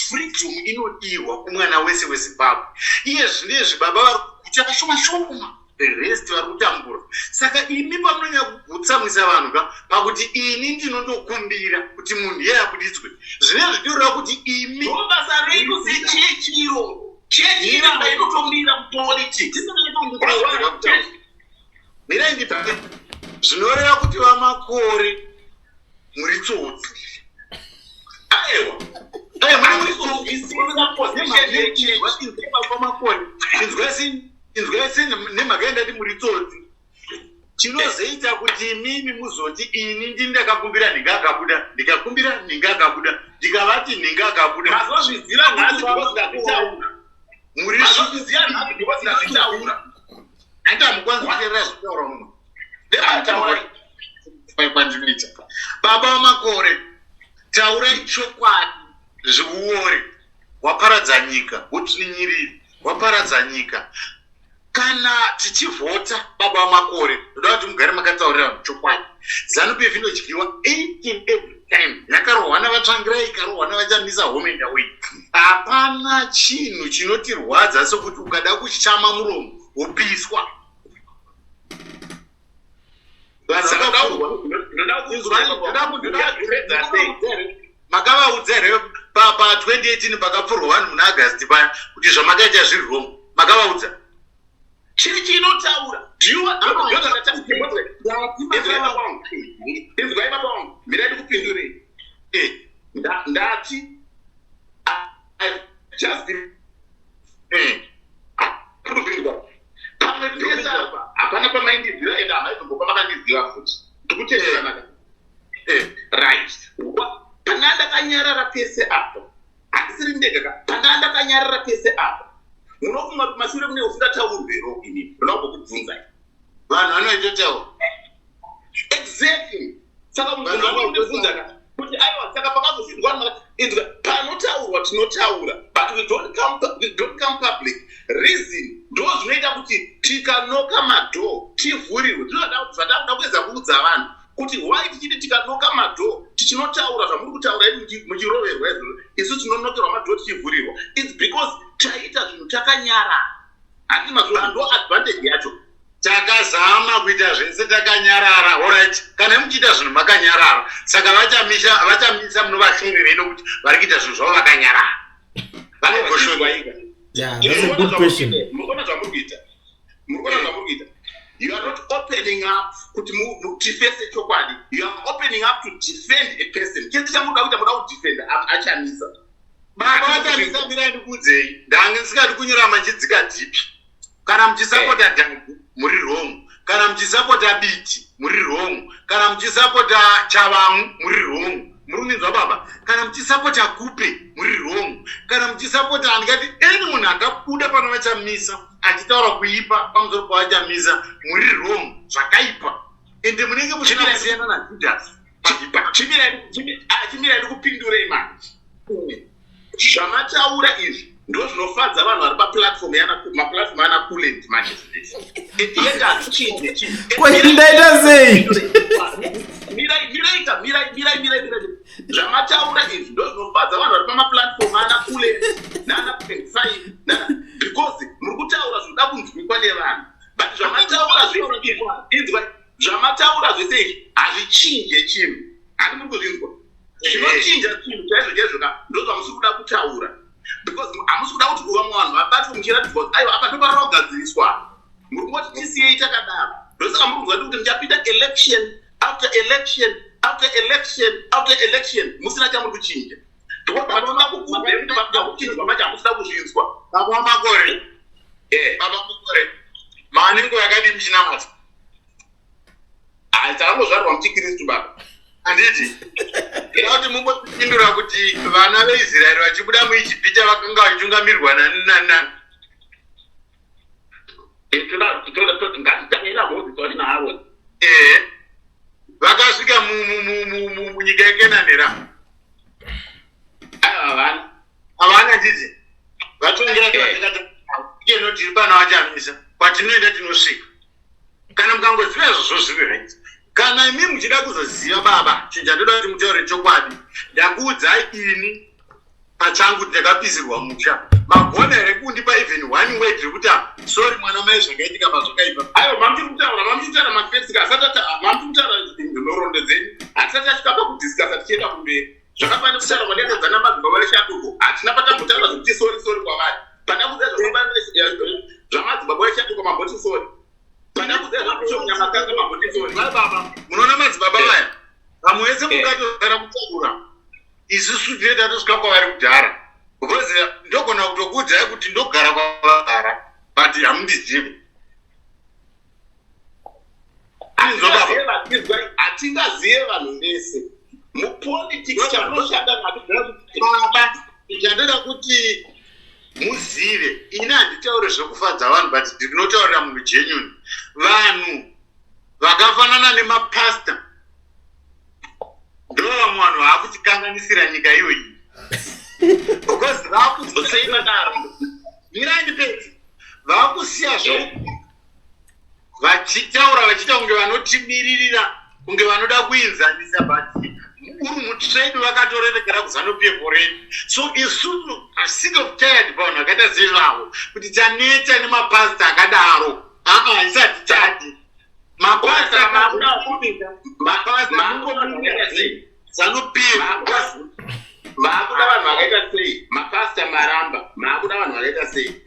freedom inodiwa kumwana wese weZimbabwe. Iye zvinezvi baba vari kuguta vashoma shoma, the rest vari kutambura. Saka imi pamunonyanya kugutsamwisa vanhu ka pakuti ini ndinondokumbira kuti munhu iye abudidzwe, zvinenge zvichitoreva kuti imi Basa renyu sechechiro, chechi iramba inotomira mupolitics. Mirai ndipe. Zvinoreva kuti vaMakore muri tsotsi. Aiwa. Makore, inzwai, nemhaka yandati muri tsotsi, chinozoita kuti imimi muzoti ini ndini ndakakumbira nhinga akabuda, ndikakumbira nhinga akabuda, ndikavati nhinga akabuda. Mazozviziva nhasi because ndazvitaura. Muri Mazozviziva nhasi because ndazvitaura. Handi hamukwanisi kuteerera zvitaura mumwe. Taurai. Kwandinoita, baba vaMakore, taurai chokwadi. Zviuori waparadza nyika, udzvinyiriri waparadza nyika. Kana tichivhota, baba vaMakore, ndoda kuti mugare makataurira vanhu chokwadi. ZANU PF inodyiwa 18 every time. Yakarohwa navaTsvangirai, ikarohwa navaChamisa, home and away. Hapana chinhu chinotirwadza sekuti ukada kushama muromo wopiswa. Vanhu vakapfurwa. Ndoda sei? Makavaudza here pa2018 pakapfurwa vanhu muna August paya kuti zvamakaita zviri wrong? Makavaudza? Chechi inotaura. Inzwai, baba vangu, mirai ndikupindurei. Ndati I've just been pamwe pese apa hapana pamaindiziva, ende hamaizombopa makandiziva futi. Tikutenderana ka? Right. Pana ndakanyarara pese apo, handisiri ndega ka. Pana ndakanyarara pese apo, munofunga kuti mashure kune usingataurwe ro? Inini ndoda kumbokubvunzai. Vanhu vanoitotaura. Exactly. Saka mubvunzo wandibvunza ka kuti aiwa, saka pakazofindwa inzwa, panotaurwa tinotaura, but we don't come public. Reason ndo zvinoita kuti tikanoka madoor tivhurirwe. Ndozvatakuda kuedza kuudza vanhu kuti why tichiti tikanoka madoor tichinotaura zvamuri kutaura imi muchiroverwa izvozvo, isu tinonokerwa madoor tichivhurirwa. It's because taita zvinhu takanyara. Handiti mazviona? Ndo advantage yacho. Takazama kuita zvese takanyarara. Alright, kana muchiita zvinhu makanyarara, saka vachamisa, vachamisa munovashorerei nokuti vari kuita zvinhu zvavo vakanyarara? Vanogoshorwa. Yeah, that's a good question. Murikuona zvamuri kuita? Murikuona zvamuri kuita? You are not opening up kuti tifese chokwadi. You are opening up to defend a person. Chese chamunoda kuita, muda kudefend achamisa. Baba, vachamisa, mirai ndikuudzei. Ndange ndisingadi kunyora manchidzika deep. Kana muchisapota Dhagi, muri wrong. Kana muchisapota Biti, muri wrong. Kana muchisapota Chavamu, muri wrong. Muri kuninzwa, baba? Kana muchisapota Kupe, muri wrong. Kana muchisapota, handingati any munhu akabuda pano vachamisa achitaura kuipa pamusoro pavachamisa, muri wrong zvakaipa, ende munenge musina kusiyana naJudas. Chimirai ndikupindurei manje. Zvamataura izvi ndo zvinofadza vanhu vari paplatform, maplatform ana Kulent manje. Yenda hazvichinje. Ndaita sei? Miraita, mirai, mirai, mirai, mirai. Zvamataura izvi ndo zvinofadza vanhu vari pamaplatform ana Kulent naana 25, because muri kutaura zvinoda kunzwikwa nevanhu. But zvamataura zvese izvi, inzwa, zvamataura zvese izvi hazvichinje chinhu. Handi muri kuzvinzwa? Zvinochinja chinhu chaizvo chaizvo ka ndo zvamusi kuda kutaura, because hamusi kuda kuti vamwe vanhu vabatwe muchiratidzwa kuti aiwa, apa ndoparara kugadziriswa. Muri kungoti tisiyei takadaro. Ndosaka muri kunzwa kuti muchapinda election after election after election after election musina chamuri kuchinja, because patinoda kukuudzai kuti panoda kuchinjwa macho, hamusida kuzvinzwa. Baba Makore. Baba Makore, maane nguva yakadii muchinamata? Hai, takangozvarwa muchikristu, baba. Handiti ida kuti mumbotipindura kuti vana veIsraeri vachibuda muIjipita vakanga vachitungamirirwa nani nani nani? Ngatitangira Mozisi wacho naAroni. Ehe, vakasvika munyika yeKenani ra? Aiwa, havana. Havana ndidzi vatungira ikeno. Tiri pana vachamisa, kwatinoenda tinosvika. Kana mukangoziva izvozvo, zviri right. Kana imi muchida kuzoziva, baba, chinhu chandoda kuti mutaure chokwadi, ndakuudzai ini pachangu kuti ndakapisirwa musha. Magona here kundipa even one word rekuti, "Ah, sorry mwana mai, zvakaitika pazvakaipa"? Aiwa, mamuchiri kutaura, mamuchiri kutaura mafacts ka. Asati mamuchiri kutaura nhoroondo dzenyu, hatisati tasvika pakudiscussa tichienda kumberi. Zvakafanira kutaura kwandakadzana madzibaba veshanduko, hatina patambotaura zvekuti sorry, sorry kwavari. Pandakudza zvamadzibaba veshanduko, mamboti sorry. Pandakudza zvabishop Nyamakanga, mamboti sorry. Vai baba, munoona madzibaba vaya, vamwe vese mukatozara kutaura, isusu tine tatosvika kwavari kudhara, because ndogona kutokuudzai kuti ndogara kwavagara, but hamundizivi. Inzwa, baba. Hatingazive vanhu vese mupolitics chamunoshanda. Baba, chandoda kuti muzive, ini handitauri zvekufadza vanhu, but ndinotaurira munhu genuine. Vanhu vakafanana nemapasta ndo vamwe vanhu vaakutikanganisira nyika iyoyi, because Sei madaro? Mirai ndipedze. Vaakusiya zvo vachitaura, vachiita kunge vanotimiririra, kunge vanoda kuinzanisa, but uri mutrade, vakatorerekera kuZANU PF already. So isusu are sick of tired pavanhu vakaita seivavo, kuti taneta nemapasta akadaro. Aa, isati tadi mapasta, mapasta ZANU PF. Maakuda vanhu vakaita sei? Mapasta maramba, maakuda vanhu vakaita sei?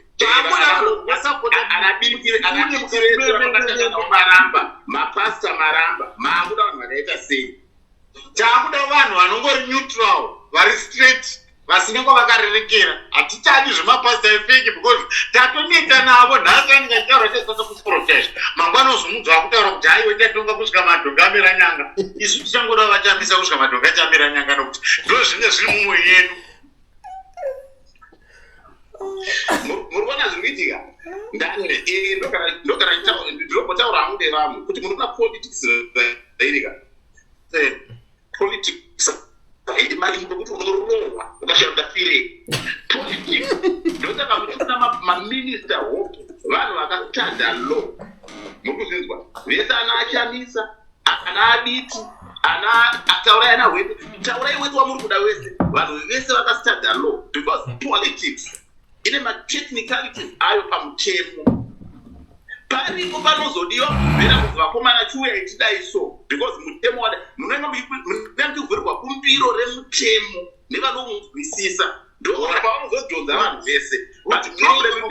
Maramba mapasta, maramba, maakuda vanhu vakaita sei? Taakuda vanhu vanongori neutral, vari straight, vari Vasina kwavakarerekera. Hatichadi zvemapasita efake because tatoneta navo. Nhasi anenge achitaura chesasa kuprotest, mangwana ozomudza akutaura kuti haiwe, tatonga kusvika madhonga amera nyanga. Isu tichangoda vaChamisa kusvika madhonga achamera nyanga, nokuti ndo zvinenge zviri mumwoyo yedu. Muri kuona zviri kuitika? Ndogara ndinombotaura hangu nevamwe kuti munoona politics zvairika. Politics haidi mari, pekuti unorohwa ukashaya ndafirei. Politics, ndosaka muchiona maminista hope vanhu vakastudya law. Muri kuzvinzwa? Vese ana aChamisa, ana aBiti, ana taurai, ana Hwete, taurai wese wamuri kuda wese, vanhu vese vakastudya law, because politics ine matechnicalities ayo pamutemo. Paripo panozodiwa kubvera kuti vakomana, chiuyai tidai so, because mutemo wada munenge muchivhurirwa bumbiro remutemo nevanomunzwisisa, ndo pavanozodhonza vanhu vese. But problem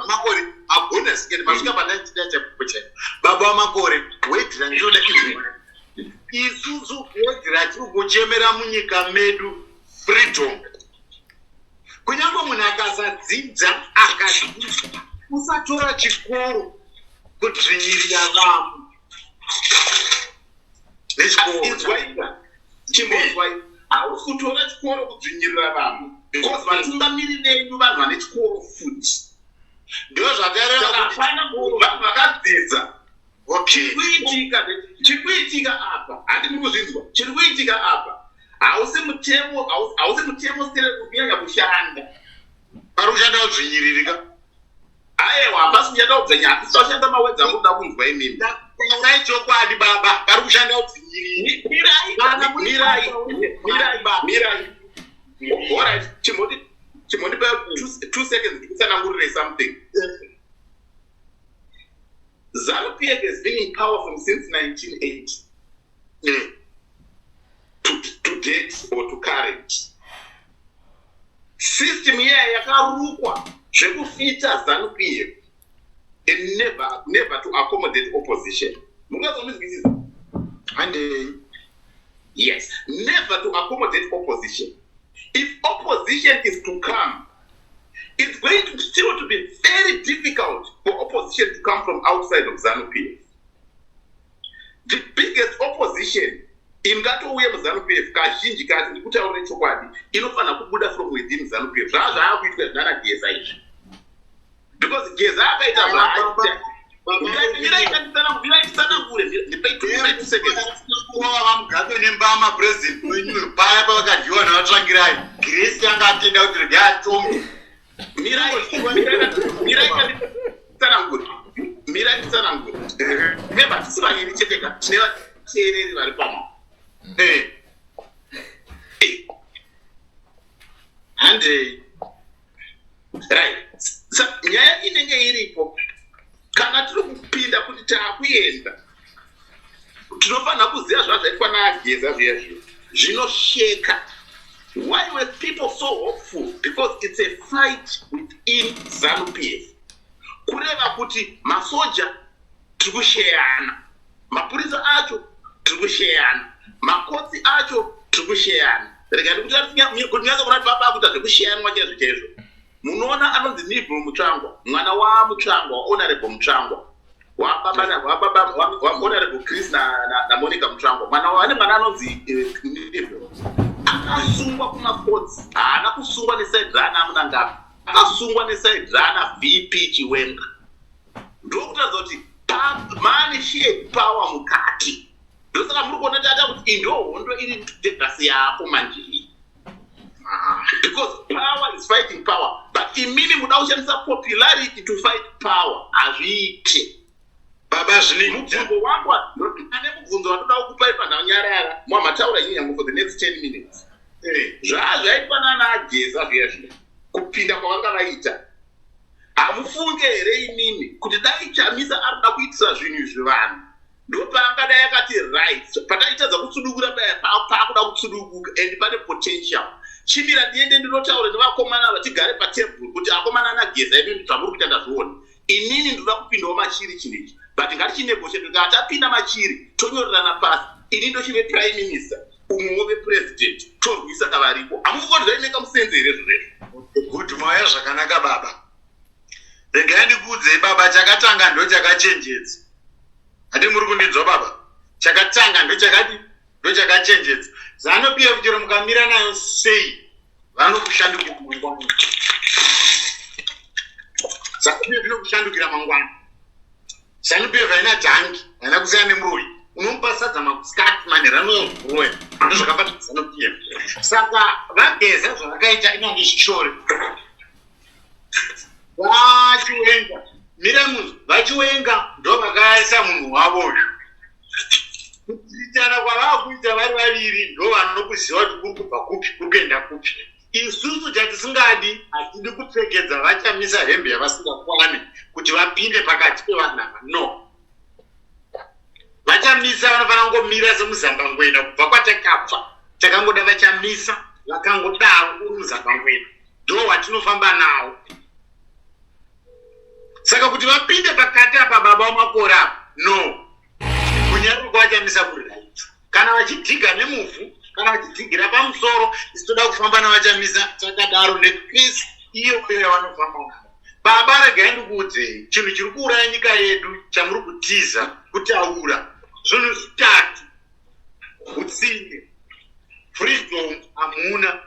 Makore agona siketi masvika pandachida chapo chaipo. Baba vaMakore, wedhira ndinoda izvi. Isusu wedhira tiri kuchemera munyika medu freedom. Kunyange munhu akasadzidza, akadzidza, usatora chikoro kudzvinyirira vamwe nechikoro. Inzwaika, chimbonzwai. Hausi kutora chikoro kudzvinyirira vamwe, because vatungamiri venyu vanhu vane chikoro futi. Ndo zvatareva. Saka kuti hapana vanhu vakadzidza. Chiri kuitika apa, handi muri kuzvinzwa? Chiri kuitika apa hausi mutemo, hausi mutemo sere kunyanya kushanda. Pari kushanda kudzvinyiririka. Aiwa, hapasi kushanda kudzvanya, hatisi kushanda mawedzi amunoda kunzwa imimi. Taurai chokwadi, baba, pari kushanda kudzvinyirira. Mirai, mirai, mirai, mirai. Alright, chimbondipa 2 seconds ndikutsanangurire something. ZANU PF has been in power from since 1980 to date or to current. System iya yakarukwa zvekufita ZANU PF and never, never to accommodate opposition. Mungazondizwisisa? Handei. Yes, never to accommodate opposition. If opposition is to come, it's going to still to be very difficult for opposition to come from outside of ZANU PF. The biggest opposition ingatouya muZANU PF kazhinji kacho, ndikutaurire chokwadi, inofanira kubuda from within ZANU PF. Zvaa zvaakuitwa zvinana Geza izvi, because Geza akaita zvaaita. Mirai titsanangure, ndipei 2 seconds. VaMugabe nembama, president wenyu, paya pavakadyiwa navaTsvangirai, Grace yanga atenda kuti regai atonge. Mirai titsanangure, mirai titsanangure. Remember, tisi vaviri chete ka, tine vateereri vari pano. Handei. Right. Nyaya inenge iripo, kana tiri kupinda kuti taakuenda, tinofanira kuziva zvazvaitwa naGeza zviya zviya zvinosheka. Why were people so hopeful? Because it's a fight within ZANU PF. Kureva kuti masoja tiri kusheyana, mapurisa acho tiri kusheyana, makotsi acho tiri kusheyana. Rega ndikuti nyatsa kuona kuti baba akuita zvekusheyanwa chaizvo chaizvo. Munoona anonzi Neville Mutsvangwa, mwana waMutsvangwa, waHonorable Mutsvangwa, wababa waHonorable Chris naMonica Mutsvangwa, mwana ane mwana anonzi Neville, akasungwa kumakotsi. Haana kusungwa neside rana Mnangagwa, akasungwa neside rana VP Chiwenga. Ndokutaridza kuti mane shared power mukati. Ndosaka muri kuona tata kuti iyi ndo hondo iri degasi yako manje iyi, because power is fighting power. But imimi muda kushandisa popularity to fight power, hazviiti. Baba, zvinoita. Mubvunzo wangu, ane mubvunzo wandoda kukupai panhanyarara, mwamataura inyango for the next 10 minutes. Zvaa zvaitwa nana aGeza zviya zviya, kupinda kwavanga vaita, hamufunge here imimi kuti dai Chamisa ari kuda kuitisa zvinhu izvi vanhu, ndopaangadai akati right, pataitadza kutsudukura paya, paakuda kutsudukuka and pane potential, chimira ndiende ndinotaura nevakomana vatigare patebhuru kuti akomana anaGeza, imi zvamuri kuita ndazviona, inini ndoda kupindawo machiri chinhu ichi, but ngatichinegotiate. Kana tapinda machiri, tonyorerana pasi, ini ndochive prime minister. Umwe wove president, torwisa variko. Hamusi kuti zvaimeka musenze here zvirezvo? Good, mauya zvakanaka baba. Regai ndikuudzei baba, chakatanga ndo chakachenjedza. Hati muri kundinzwa baba? Chakatanga ndo chakadi ndo chakachenjedza. Zanu PF chero mukamira nayo sei, vanokushandukira mangwana. Zanu PF inokushandukira mangwana. Zanu PF haina dhangi, haina kusiyana nemuroyi. Unomupa sadza masikati, manheru anouya. Ndozvakabata Zanu PF. Saka vaGeza zvavakaita inonge zvishore. VaChiwenga, mira munhu, VaChiwenga ndo vakaisa munhu wavo uyu. Kuitana kwavakuita vari vaviri ndo vanokuziva kuti kuri kubva kupi, kuri kuenda kupi. Isusu chatisingadi, hatidi kupfekedza vaChamisa hembe yavasingakwani kuti vapinde pakati pevanhu ava. No, vaChamisa vanofanira kungomira semuzambangwena. Kubva kwatakabva takangoda vaChamisa, vakangodaro uri muzambangwena, ndo watinofamba nawo. Saka kuti vapinde pakati apa, baba wamakore apa, no, kunyarara kwavaChamisa kuri right. Kana vachidhiga nemuvhu, kana vachidhigira pamusoro, isi toda kufamba navaChamisa takadaro nepeace iyoyo yavanofamba nayo. Baba, regai ndikuudzei chinhu chiri kuuraya nyika yedu chamuri kutiza kutaura. Zvinhu zvitatu: utsinye, freedom hamuna,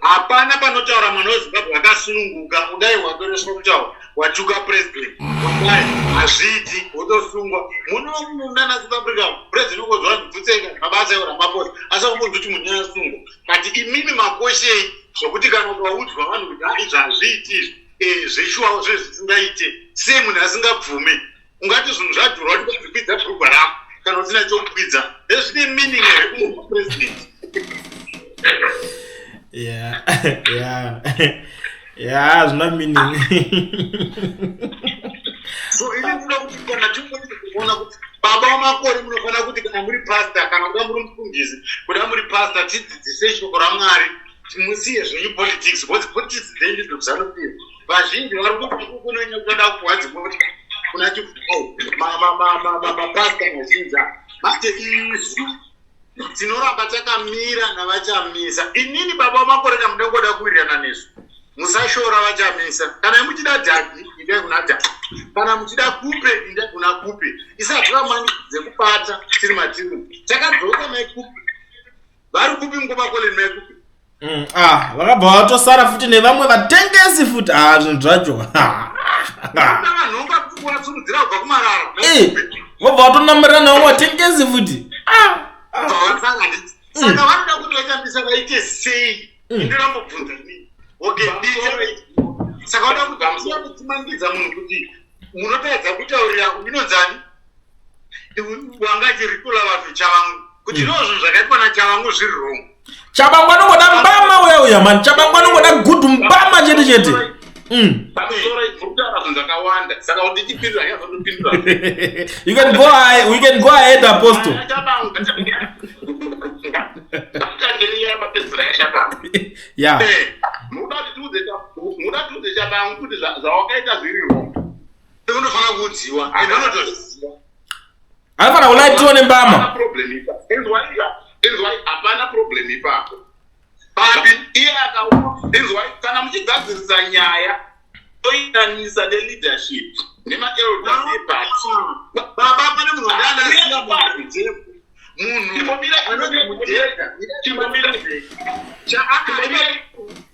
hapana panotaura mwana weZimbabwe akasununguka. Udai watoreswa kutaura, watuka president, wadai hazviiti, wotosungwa. Munonana South Africa, president ukozwa zvipfutseka mabasa eRamaphosa, asi akumbonzi kuti munhu asungwa. But imimi makoshei zvokuti kana ukaudzwa vanhu kuti ha, izvi hazviiti izvi, zveshuwawo zve zvisingaite sei, munhu asingabvume, ungati zvinhu zvadhura, kuti kwazikwidza bhurugwa rako kana usina chokukwidza, ndezvine meaning here kumunhu president? Yeah, zvina meaning. So ini ndinoda kuti kana tikuona kuti baba wamakore, munofanira kuti kana muri pastor, kana kuda muri mufundisi, kuda muri pastor, tidzidzise shoko raMwari, musiye zvenyu politics, because politics dzenyu ndozvaNu PF. Vazhinji vari kuti kunonyanya kuda kupuwa dzimota kuna Chivhai, mapasta mazhinji. Manje isu tinoramba takamira navaChamisa. Inini baba wamakore, kamudangoda kuwirirana nesu, musashora vaChamisa. Kana muchida Dhagi, indai kuna Dhagi. Kana muchida Kupe, indai kuna Kupe. Isatora mani dzekubata tiri matiri takadzoka. MaiKupe vari kupi, mukomakoleni maiKupe? Ah, vakabva vatosara futi nevamwe vatengesi futi. Ah, zvinhu zvacho. Vanhonga kuwasurudzira kubva kumarara. Vobva vatonamirira nevamwe vatengesi futi. Ah. Saka vanoda kuti vaChamisa vaite sei? Ndinambobvunza inini. Okay, saka vanoda kuti kutimangidza munhu kuti munotaridza kutaurira inonzani wanga achirikola vanhu, Chavangu, kuti ndo zvinhu zvakaitwa naChavangu zviri wrong. Chabangu anongoda mbama uya uya mani. Chabangu anongoda gudhu mbama chete chete. Pamusoro, murikutaura zvinhu zvakawanda, saka kuti ndichipindura, ngazondopindura. You can go ahead, we can go ahead, Apostle. Chabangu, ngatitange nyaya mapedzera yaChabangu. Muda tiudze Chabangu kuti zvawakaita zviri wrong? Unofanira kuudziwa, ende unotozviziva. Anofanira kulaitiwa nembama. Hapana problem ipa, inzwai, inzwai, hapana problem ipapo. Papi? Iye inzwai, kana muchigadzirisa nyaya, toitanisa neleadership nemaelders eparty. Baba, pane munhu wandaanasiya munhu Chimbomira. anoti Mudhedha. Chimbomira.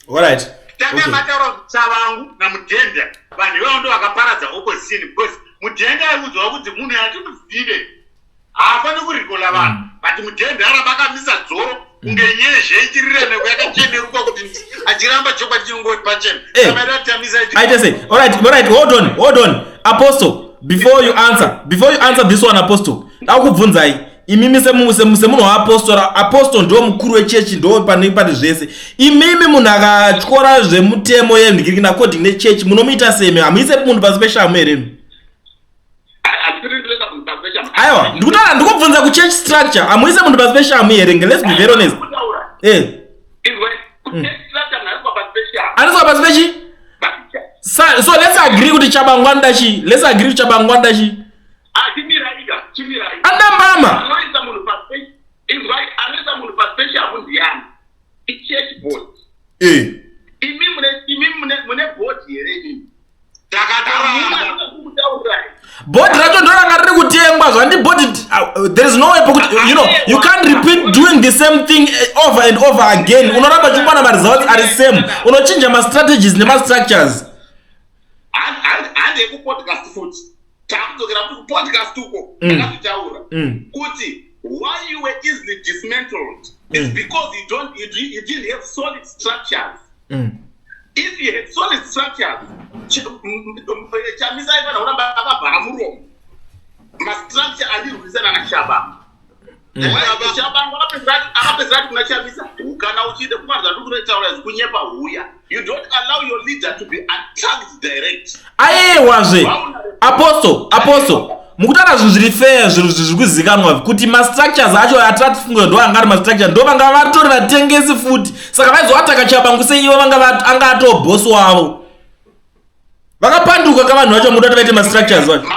Alright, okay. Takamataura kuti Chavangu naMudhenda, vanhu ivavo ndo vakaparadza opposition, because Mudhenda aiudzwa kuti munhu yatinozive haafaniri kurikola vanhu, but Mudhenda aramba akamisa dzoro kunge nyezhe ichiriremeko yakacheneruka kuti achiramba chokwadi chinongori pachena. Saka Chamisa Aite sei? Alright, hold on, hold on, Apostle. Before you answer this one, Apostle, ndakubvunzai imimi semunhu waapostora. Apostle ndo mukuru wechechi, ndo pane zvese. Imimi munhu akatyora zvemutemo yenhikirikini according nechechi, munomuita semi? Hamuise munhu pasi peshamu here imi? Aiwa, ndikutaura, ndikubvunza kuchurch structure, hamuise munhu pasi peshamu here? Let's be very honest. Aniswa pasi pechi. So let's agree kuti Chabangu anoda chi, let's agree kuti Chabangu anoda chi, anoda mbama. Inzwai, anoisa munhu paspecial ndiani? Ichurch board. Imi mune board here imi? Takatoramba. Bhodhi racho ndoranga riri kutengwa zvandi bhodhi. There is no way pokuti you can't repeat doing the same thing over and over again. Unoramba uchikuwana maresults ari same, unochinja mastrategies nemastructures. Hande kupodcast futi, takudzokera kupodcast uko. Ndakazvitaura kuti why you were easily dismantled is because you didn't have solid structures. If you had solid structures, Chamisa aifanira kuramba akavhara muromo. Mastructure andirwisana naTshabangu. Tshabangu akapedzera ati kuna Chamisa, "Kana uchida kuvanza ndikunotaura izvi, kunyepa, huya." You don't allow your leader to be attacked direct. Aiwazve, apostle, apostle, mukutaura zvinhu zviri fair, zvinhu zviri kuzikanwa kuti mastructures acho atatifunga ndo anga ari mastructure, ndo vanga vatori vatengesi futi. Saka vaizoataka Tshabangu sei ivo vanga anga atoo bosi wavo? Vakapanduka ka vanhu vacho, muda kuti vaite mastructures vacho.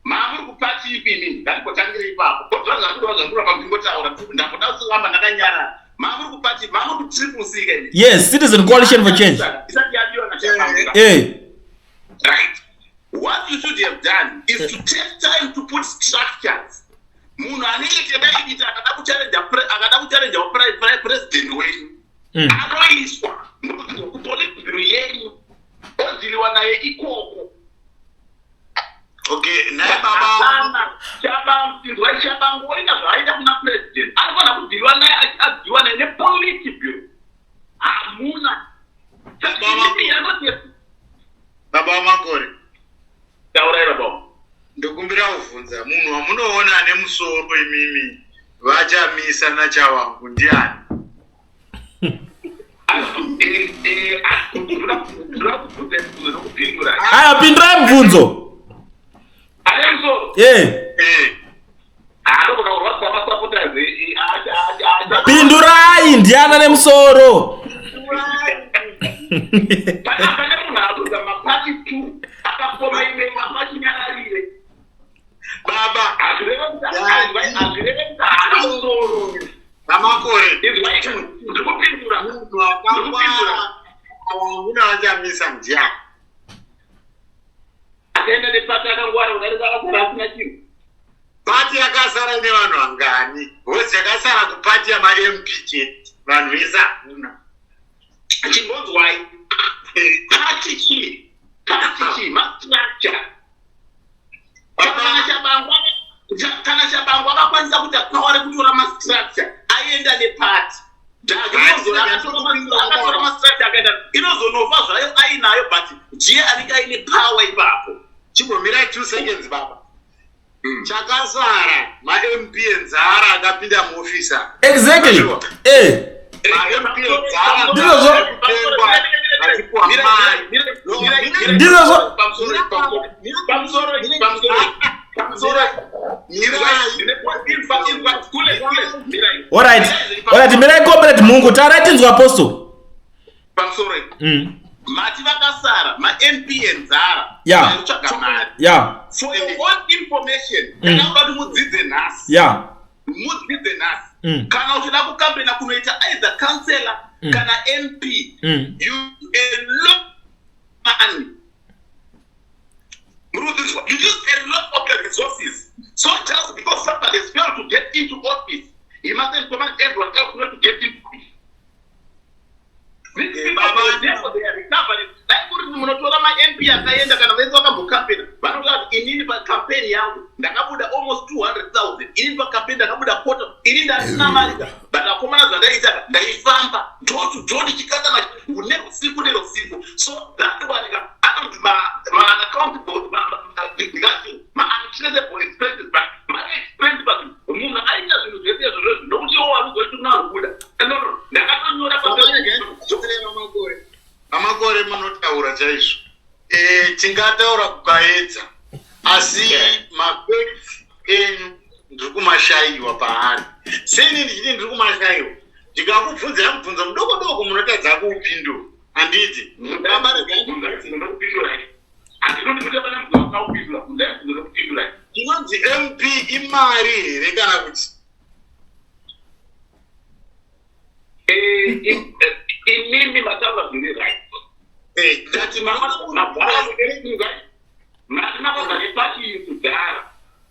Mamuri kupati ipi imini? Ngatimbotangire ipapo. Zvandikuda ndingotaura, ndamboda kuramba ndakanyarara. Mamuri kupati, mamuri kuTriple C ke? Yes, Citizen Coalition for Change. Isati yabiwa naTshabangu. Right, what you should have done is to take time to put structures. Munhu anenge tedaidita akada kuchallenja president wenyu anoiswa kupolitburo yenyu, odealiwa naye ikoko. Okay, naye baba. Inzwai, Tshabangu oita zvaaita kuna president, anofanira kudealiwa naye, adealiwa naye nepolitburo. Hamuna. Baba vaMakore. Taurai, baba. Ndokumbira kuvhunza, munhu wamunoona ane musoro imimi, vaChamisa naTshabangu, ndiani? Ndoda kubvunza mubvunzo nokupindura. Aya, pindurai mubvunzo. Ane musoro? Anogona kurwadzisa masupporters. Pindurai, ndiana nemusoro? Pane munhu aruza mapati two akafoma imwe mapachinyararire. Baba. Hazvireve kuti haana musoro. VaMakore. Ndikupindura. Munhu akangwara wangu navaChamisa ndiani? Akaenda nepati akangwara kudarika akasara asina chinhu. Pati yakasara nevanhu vangani? Because yakasara kupati yamaMP chete, vanhu vese hakuna. Chimbonzwai, pati chii? Pati chii? Mastructure. Kana Tshabangu akakwanisa kuti power rekutora mastructure aenda nepati, akatora mastructure akaenda, inozonofa zvayo ainayo, but ndiye anenge aine power ipapo. Chimbomirai 2 seconds, baba. Chakasara maMP enzara akapinda muofisa. Exactly. MaMP enzara. Ndizvozvo. Kutengwa vachipiwa mari. Ndizvozvo. Pamusoro, pamusoro, pamusoro. Mirai. Alright, mirai, comrade Mungu, tarai tinzwa, apostle. Pamusoro. Mati vakasara maMP enzara vaikutsvaga mari. For your own information, kana kuda kuti mudzidze nhasi, mudzidze nhasi, kana uchida kucampaigna kunoita either councillor kana MP, you a lot money. You use a lot of the resources. So just because somebody has failed to get into office, he mustn't command everyone else not to get into office. These people, therefore they are recovering. Dai kuri kuti munotora maMP akaenda, kana vese vakambocampaigna, vanotaura kuti inini pacampaign yangu ndakabuda almost 200,000, inini pacampaign ndakabuda quarter, ini ndasina mari ka, but akomana, zvandaita, ndaifamba door to door ndichikata neusiku neusiku. So that one ka anonzi ma-unaccountable, ndingati ma-untraceable expenses, but ma-expense, but munhu aita zvinhu zvese izvozvo nokuti iwo waruzoiti kuna rubuda. No, ndakatonyora. VaMakore, munotaura chaizvo. Tingataura kukaedza, asi mafacts enyu ndiri kumashayiwa paari. Seni ndichiti ndiri kumashayiwa, ndikakubvunzira mubvunzo mudoko doko munotadza kuupindura, handiti, baba? Regai. Handinoti kuti pane mubvunzo wakaupindura, bvunzai mubvunzo nokupindura. Chinonzi MP imari here kana kuti? Imimi mataura zviri right. Tati mabva nepati iyi kudhara.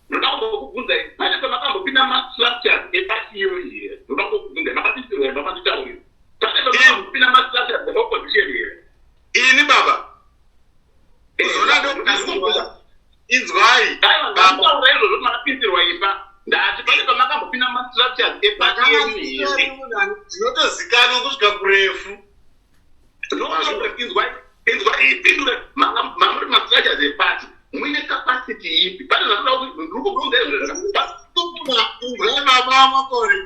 Ndoda kumbokubvunzai, pane pamakambopinda mastructures epati iyoyi here? Ndoda kukubvunzai, makapisirwa here pamanditaurira? Pane pamakambopinda mastructures eopposition here? Ini baba. Kuzoona inzwai. Ndakutaura izvozvo kuti makapisirwa imba. Ndati pane pamakambopinda mastructures epati yenyu here? Zvinotozikanwa kusvika kurefu. Inzwai, inzwai ipindure mamuri mastructures epati. Muine capacity ipi? Pane zvatoda kuti ndiri kubvunza izvozvo. Inzwai baba Makore.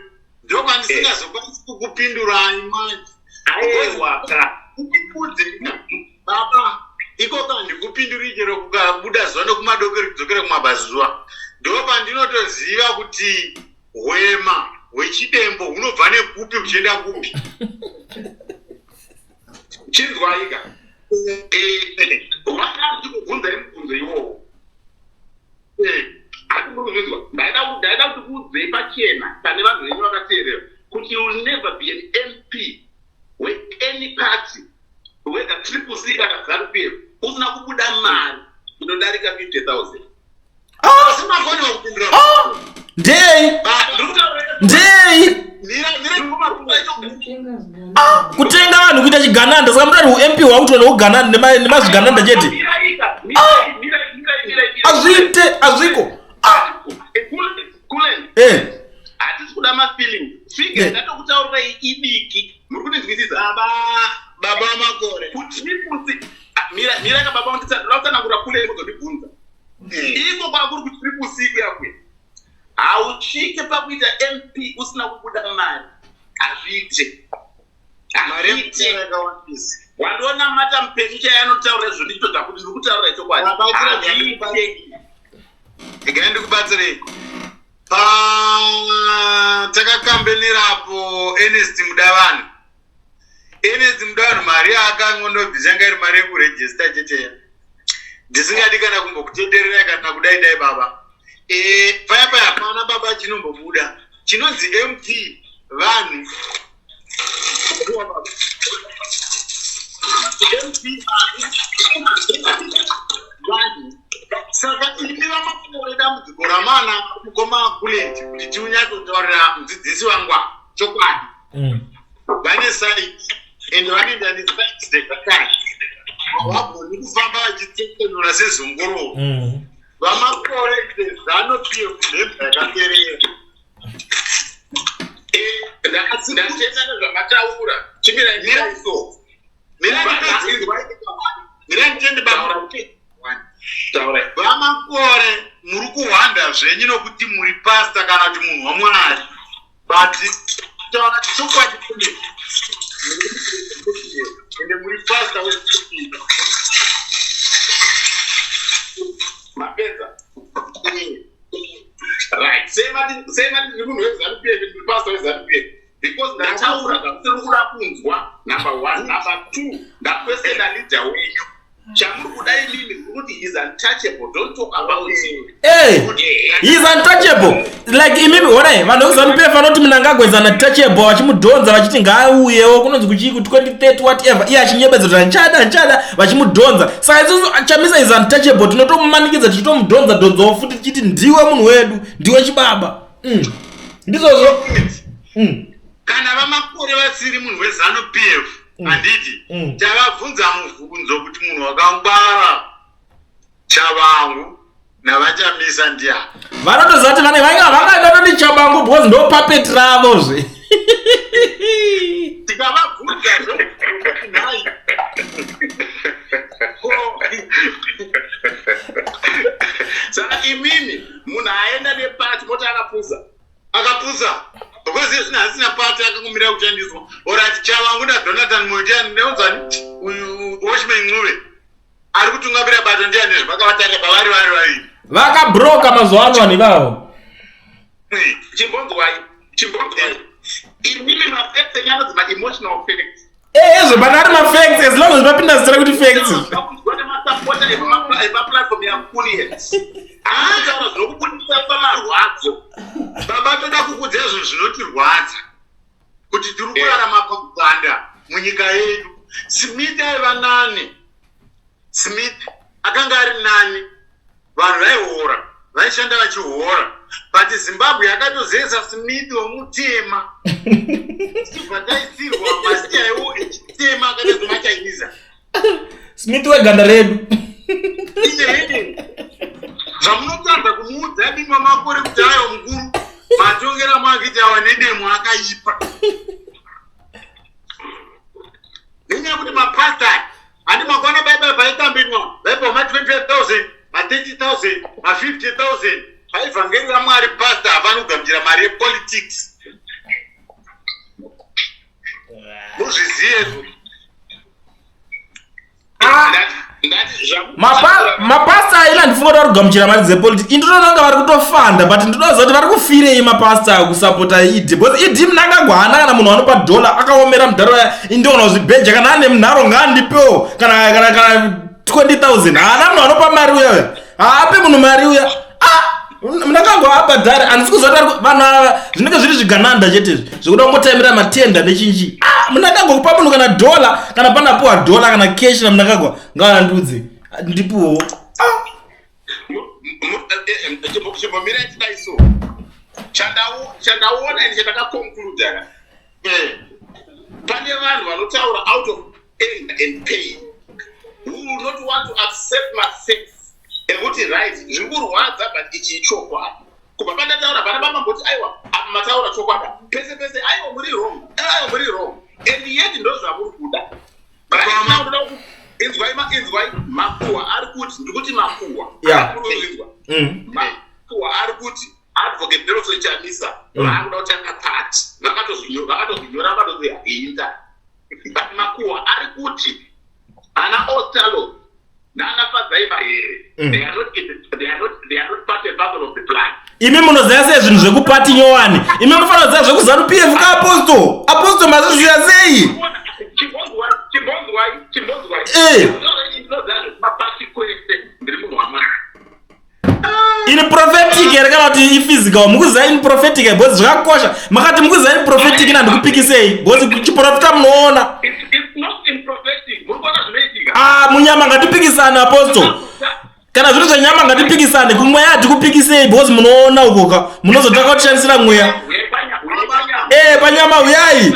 Ndopandisingazokwanisi kukupindurai manje. Aiwa ka. Kupikudze baba ikoko handikupinduri chero kukabuda zuva nekumadokero kudzokera kumabvazuva. Ndopandinotoziva kuti hwema hwechidembo hunobva nekupi huchienda kupi. Chinzwaika. Vakati ndikubvunzai mubvunzo iwowo. Hati muri kuzvinzwa. Ndaida kuti kuudzei pachena pane vanhu venyu vakateerera kuti you will never be an MP weany party, whether Triple C kana ZANU PF, usina kubuda mari inodarika 50,000. Asi makoni wakupindura. Ndei? Ndiri kutaura Ndei? Mira mira. Kutenga vanhu kuita chigananda. Saka mutati uMP hwakuitwa neugananda nemazvigananda chete? Miraika, mirai, mirai, mirai, mirai, mirai. Azviite, azviko. Kulen, hatisi kuda mafeelings. Figure ndatokutaurirai idiki. Muri kundinzwisisa? Baba Makore. KuTriple C, mira mira ka baba, ndinoda kutsanangura kule kuzondibvunza. Iko kwakuri kuTriple C kuya kuya, hausvike pakuita MP usina kubuda mari. Hazviite. Mari Hazviite. yakawandisa. Wandiona mata mupenyu chaiye anotaura izvo, ndichitodza kuti ndiri kutaura chokwadi. Baba, Hazviite. Regai ndikubatsirei. Pa takakambenerapo Ernest Mudavanhu. Ernest Mudavanhu mari yaakangondobvisa yanga iri mari yekurejista chete. Ndisingadi kana kumbokutendererai kana kudai dai baba. Paya paya hapana baba chinombobuda. Chinonzi MP vanhu. MP vanhu. Saka imi vaMakore, dambudziko ramana mukoma Kuleti, kuti tiunyatsotaurira mudzidzisi wangu chokwadi, vane side and vanoenda neside dzakakare, havagoni kufamba vachitsekenura sezongororo. VaMakore ZANU PF nhemba yakaperera. Ndatenda nezvamataura. Chimirai, mirai so. Mirai nditende baba. Taurai. VaMakore, muri kuhwanda zvenyu nokuti muri pasta kana kuti munhu waMwari, but taura chokwadi kune ende muri pasta wezvipira. Mapedza? Right. Sei mati ndiri munhu weZANU PF, ndiri pastor weZANU PF? Because ndataura zvamusiri kuda kunzwa, number one. Number two, ndakwesena leader wenyu. Chamuri kuda imimi kuti he is untouchable, don't talk about him. Hey, he is untouchable. Like imimi, honai vanhu vekuZANU PF vanoti Mnangagwa is untouchable, vachimudhonza vachiti ngaauyewo kunonzi kuchii ku 2030 whatever, iye achinyebedza kuti handichada, handichada, vachimudhonza. Saka isusu Chamisa is untouchable, tinotomumanikidza tichitomudhonza dhonzawo futi tichiti ndiwe munhu wedu, ndiwe chibaba. Ndizvozvo. Kana vaMakore vasiri munhu weZANU PF, handiti? Tavabvunza mubvunzo kuti munhu wakangwara, Chavangu navaChamisa, ndiani? Vanotoziva kuti vane vanga vangada toti Chabangu because ndo puppet ravozve. Tikavabvunza nhai ko Saka imimi munhu aenda nepati moti akapuza? Akapusa because iye zvino hasina pati, akangomira kushandiswa. Orati Chavangu naJonathan Moyo ndiani? Neunzani uyu Welshman Ncube ari kutungamira bato ndiani? Zvavakavatanga pavari vari vaviri. Vakabroka mazuva ano vanhu ivavo. Chimbonzwai, chimbonzwai. Imimi mafacts enyu anonzi maemotional facts. Ezvo, but ari mafacts as long as vapinda zita rekuti facts. Zvakunzwa nemasapota epamaplatform. Epaplatform yaKuliet akutaura zvinokubudisa pamarwadzo. Baba, toda kukudza zvinhu zvinotirwadza kuti tiri kurarama pakuganda munyika yedu. Smith aiva nani. Smith akanga ari nani, vanhu vaihora, vaishanda vachihora, but Zimbabwe yakatozesa Smith womutema, tibva taisirwa maCIO echitema akaita semaChinese. Smith weganda redu. Iye zvamunotadza kumuudza bimba makore kuti aiwa mukuru, matongera makuita awa nedemo akaipa, nenyaya yekuti mapasta handi makwana baibai paitambinwa vaipiwa ma25 000, ma30 000, ma50 000 paivhangeri raMwari. Pasta havani kugamuchira mari yepolitics, muzvizive izvo. Mapasta aina ndifunga kuti vari kugamuchira mari dzepolitics. Indinoona vari kutofanda, but ndinoziva kuti vari kufirei mapasta kusapota ED, because ED Mnangagwa haana kana munhu anopa dhola. Akaomera mudharo. Indoona kuzvibheja kana ane munharo ngaandipewo kana 20 000. Haana munhu anopa mari uya, haape munhu mari uya. Ah, Mnangagwa abhadhari. Handisi kuziva kuti vanhu ava zvinenge zviri zvigananda chete izvi zvekuda kungotaimira matenda nechinchi. Ah, Mnangagwa kupa munhu kana dhola, kana panapiwa dhola kana cash naMnangagwa, ngaandiudze ndipiwowo. Ah. Chimbomirai tidai. So chandaona ini, chandakaconcluda, pane vanhu vanotaura out of anger and pain who will not want to accept mafacts ekuti right, zviri kurwadza, but ichi ichokwadi. Kubva pandataura pana vamamboti aiwa, apa mataura chokwadi, pese pese aiwa muri wrong, aiwa muri wrong, and yet ndo zvamuri kuda. Right now ndoda inzwai, inzwai makuhwa ari kuti, ndikuti makuhwa. Muri kuzvinzwa? Makuhwa ari kuti Advocate Nelson Chamisa vaakuda kutanga party. Vakatozvinyora, vakatozvihinda, but makuhwa ari kuti ana Ostalo nana Fadzai Mahere, they are not part and parcel of the plan. Imi munoziva sei zvinhu zvekupati nyowani? Imi munofanira kuziva zvekuZANU PF ka, apostle. Apostle, mazviziva sei? Chimbonzwai, chimbonzwai, chimbonzwai. Ndinoziva zvemapati kwese, ndiri munhu waMwari. In prophetic here kana kuti iphysical? Mukuziva in prophetic here? Because zvakakosha. Makati mukuziva in prophetic, ina ndikupikisei, because chiprofita munoona. It's not in prophetic. Muri kuona zvinoitika. Ah, munyama ngatipikisane, apostle. Kana zviri zvenyama ngatipikisane, kumweya hatikupikisei, because munoona ukoka munozotanga kutishandisira mweya. Uyai panyama. Panyama uyai.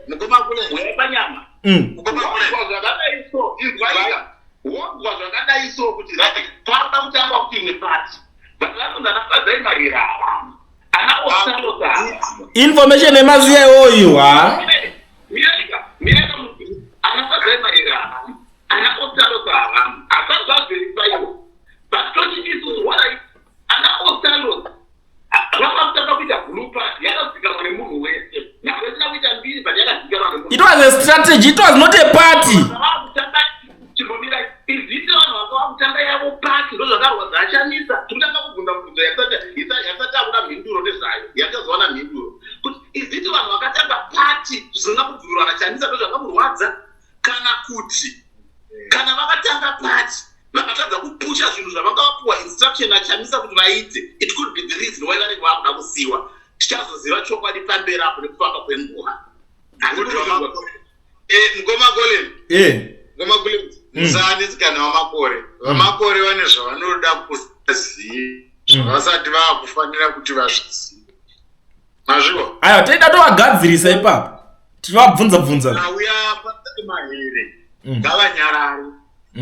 Mukoma kule. Uyai panyama. Mukoma kule. Wonzwa zvakadai so, inzwaika, wonzwa zvakadai so kuti right, panoda kutangwa kuti imwe party, but vanonzi ana Fadzai Mahere havana, ana Ostallos havana. Information yemaziya iwoyo ha. Miraika, miraika, ana Fadzai Mahere havana, ana Ostallos havana, hasati zvaverifyiwa, but toti isusu what, ana Ostallos vakakutanga kuita blue party yakazikanwa nemunhu wese, nyange isina kuita mbiri, but yakazikanwa nemunhu. It was a strategy, it was not a party. Chimbomira, iziti vanhu vanga vakutanga yavo party, ndo zvakarwadza aChamisa. Tikutanga kubvunza mubvunzo yasati akuda mhinduro nezvayo, yatichazowana mhinduro kuti iziti vanhu vakatanga party zvisina kubvumirwa naChamisa ndo zvakamurwadza, kana kuti kana vakatanga party vakatadza kupusha zvinhu zvavanga vapuwa instruction naChamisa kuti vaite, it could be the reason why vanenge vakuda kusiwa. Tichazoziva chokwadi pamberi apo nekufamba kwenguva. Mukoma Colin. Mukoma Colin, musanetsikana vaMakore. VaMakore vane zvavanoda kuziva zvavasati vakufanira kuti vazvizive. Mazviwa? Aiwa, toida tovagadzirisa ipapo, tichivabvunza bvunza. Nhau yaFadzai Mahere, ngavanyarare.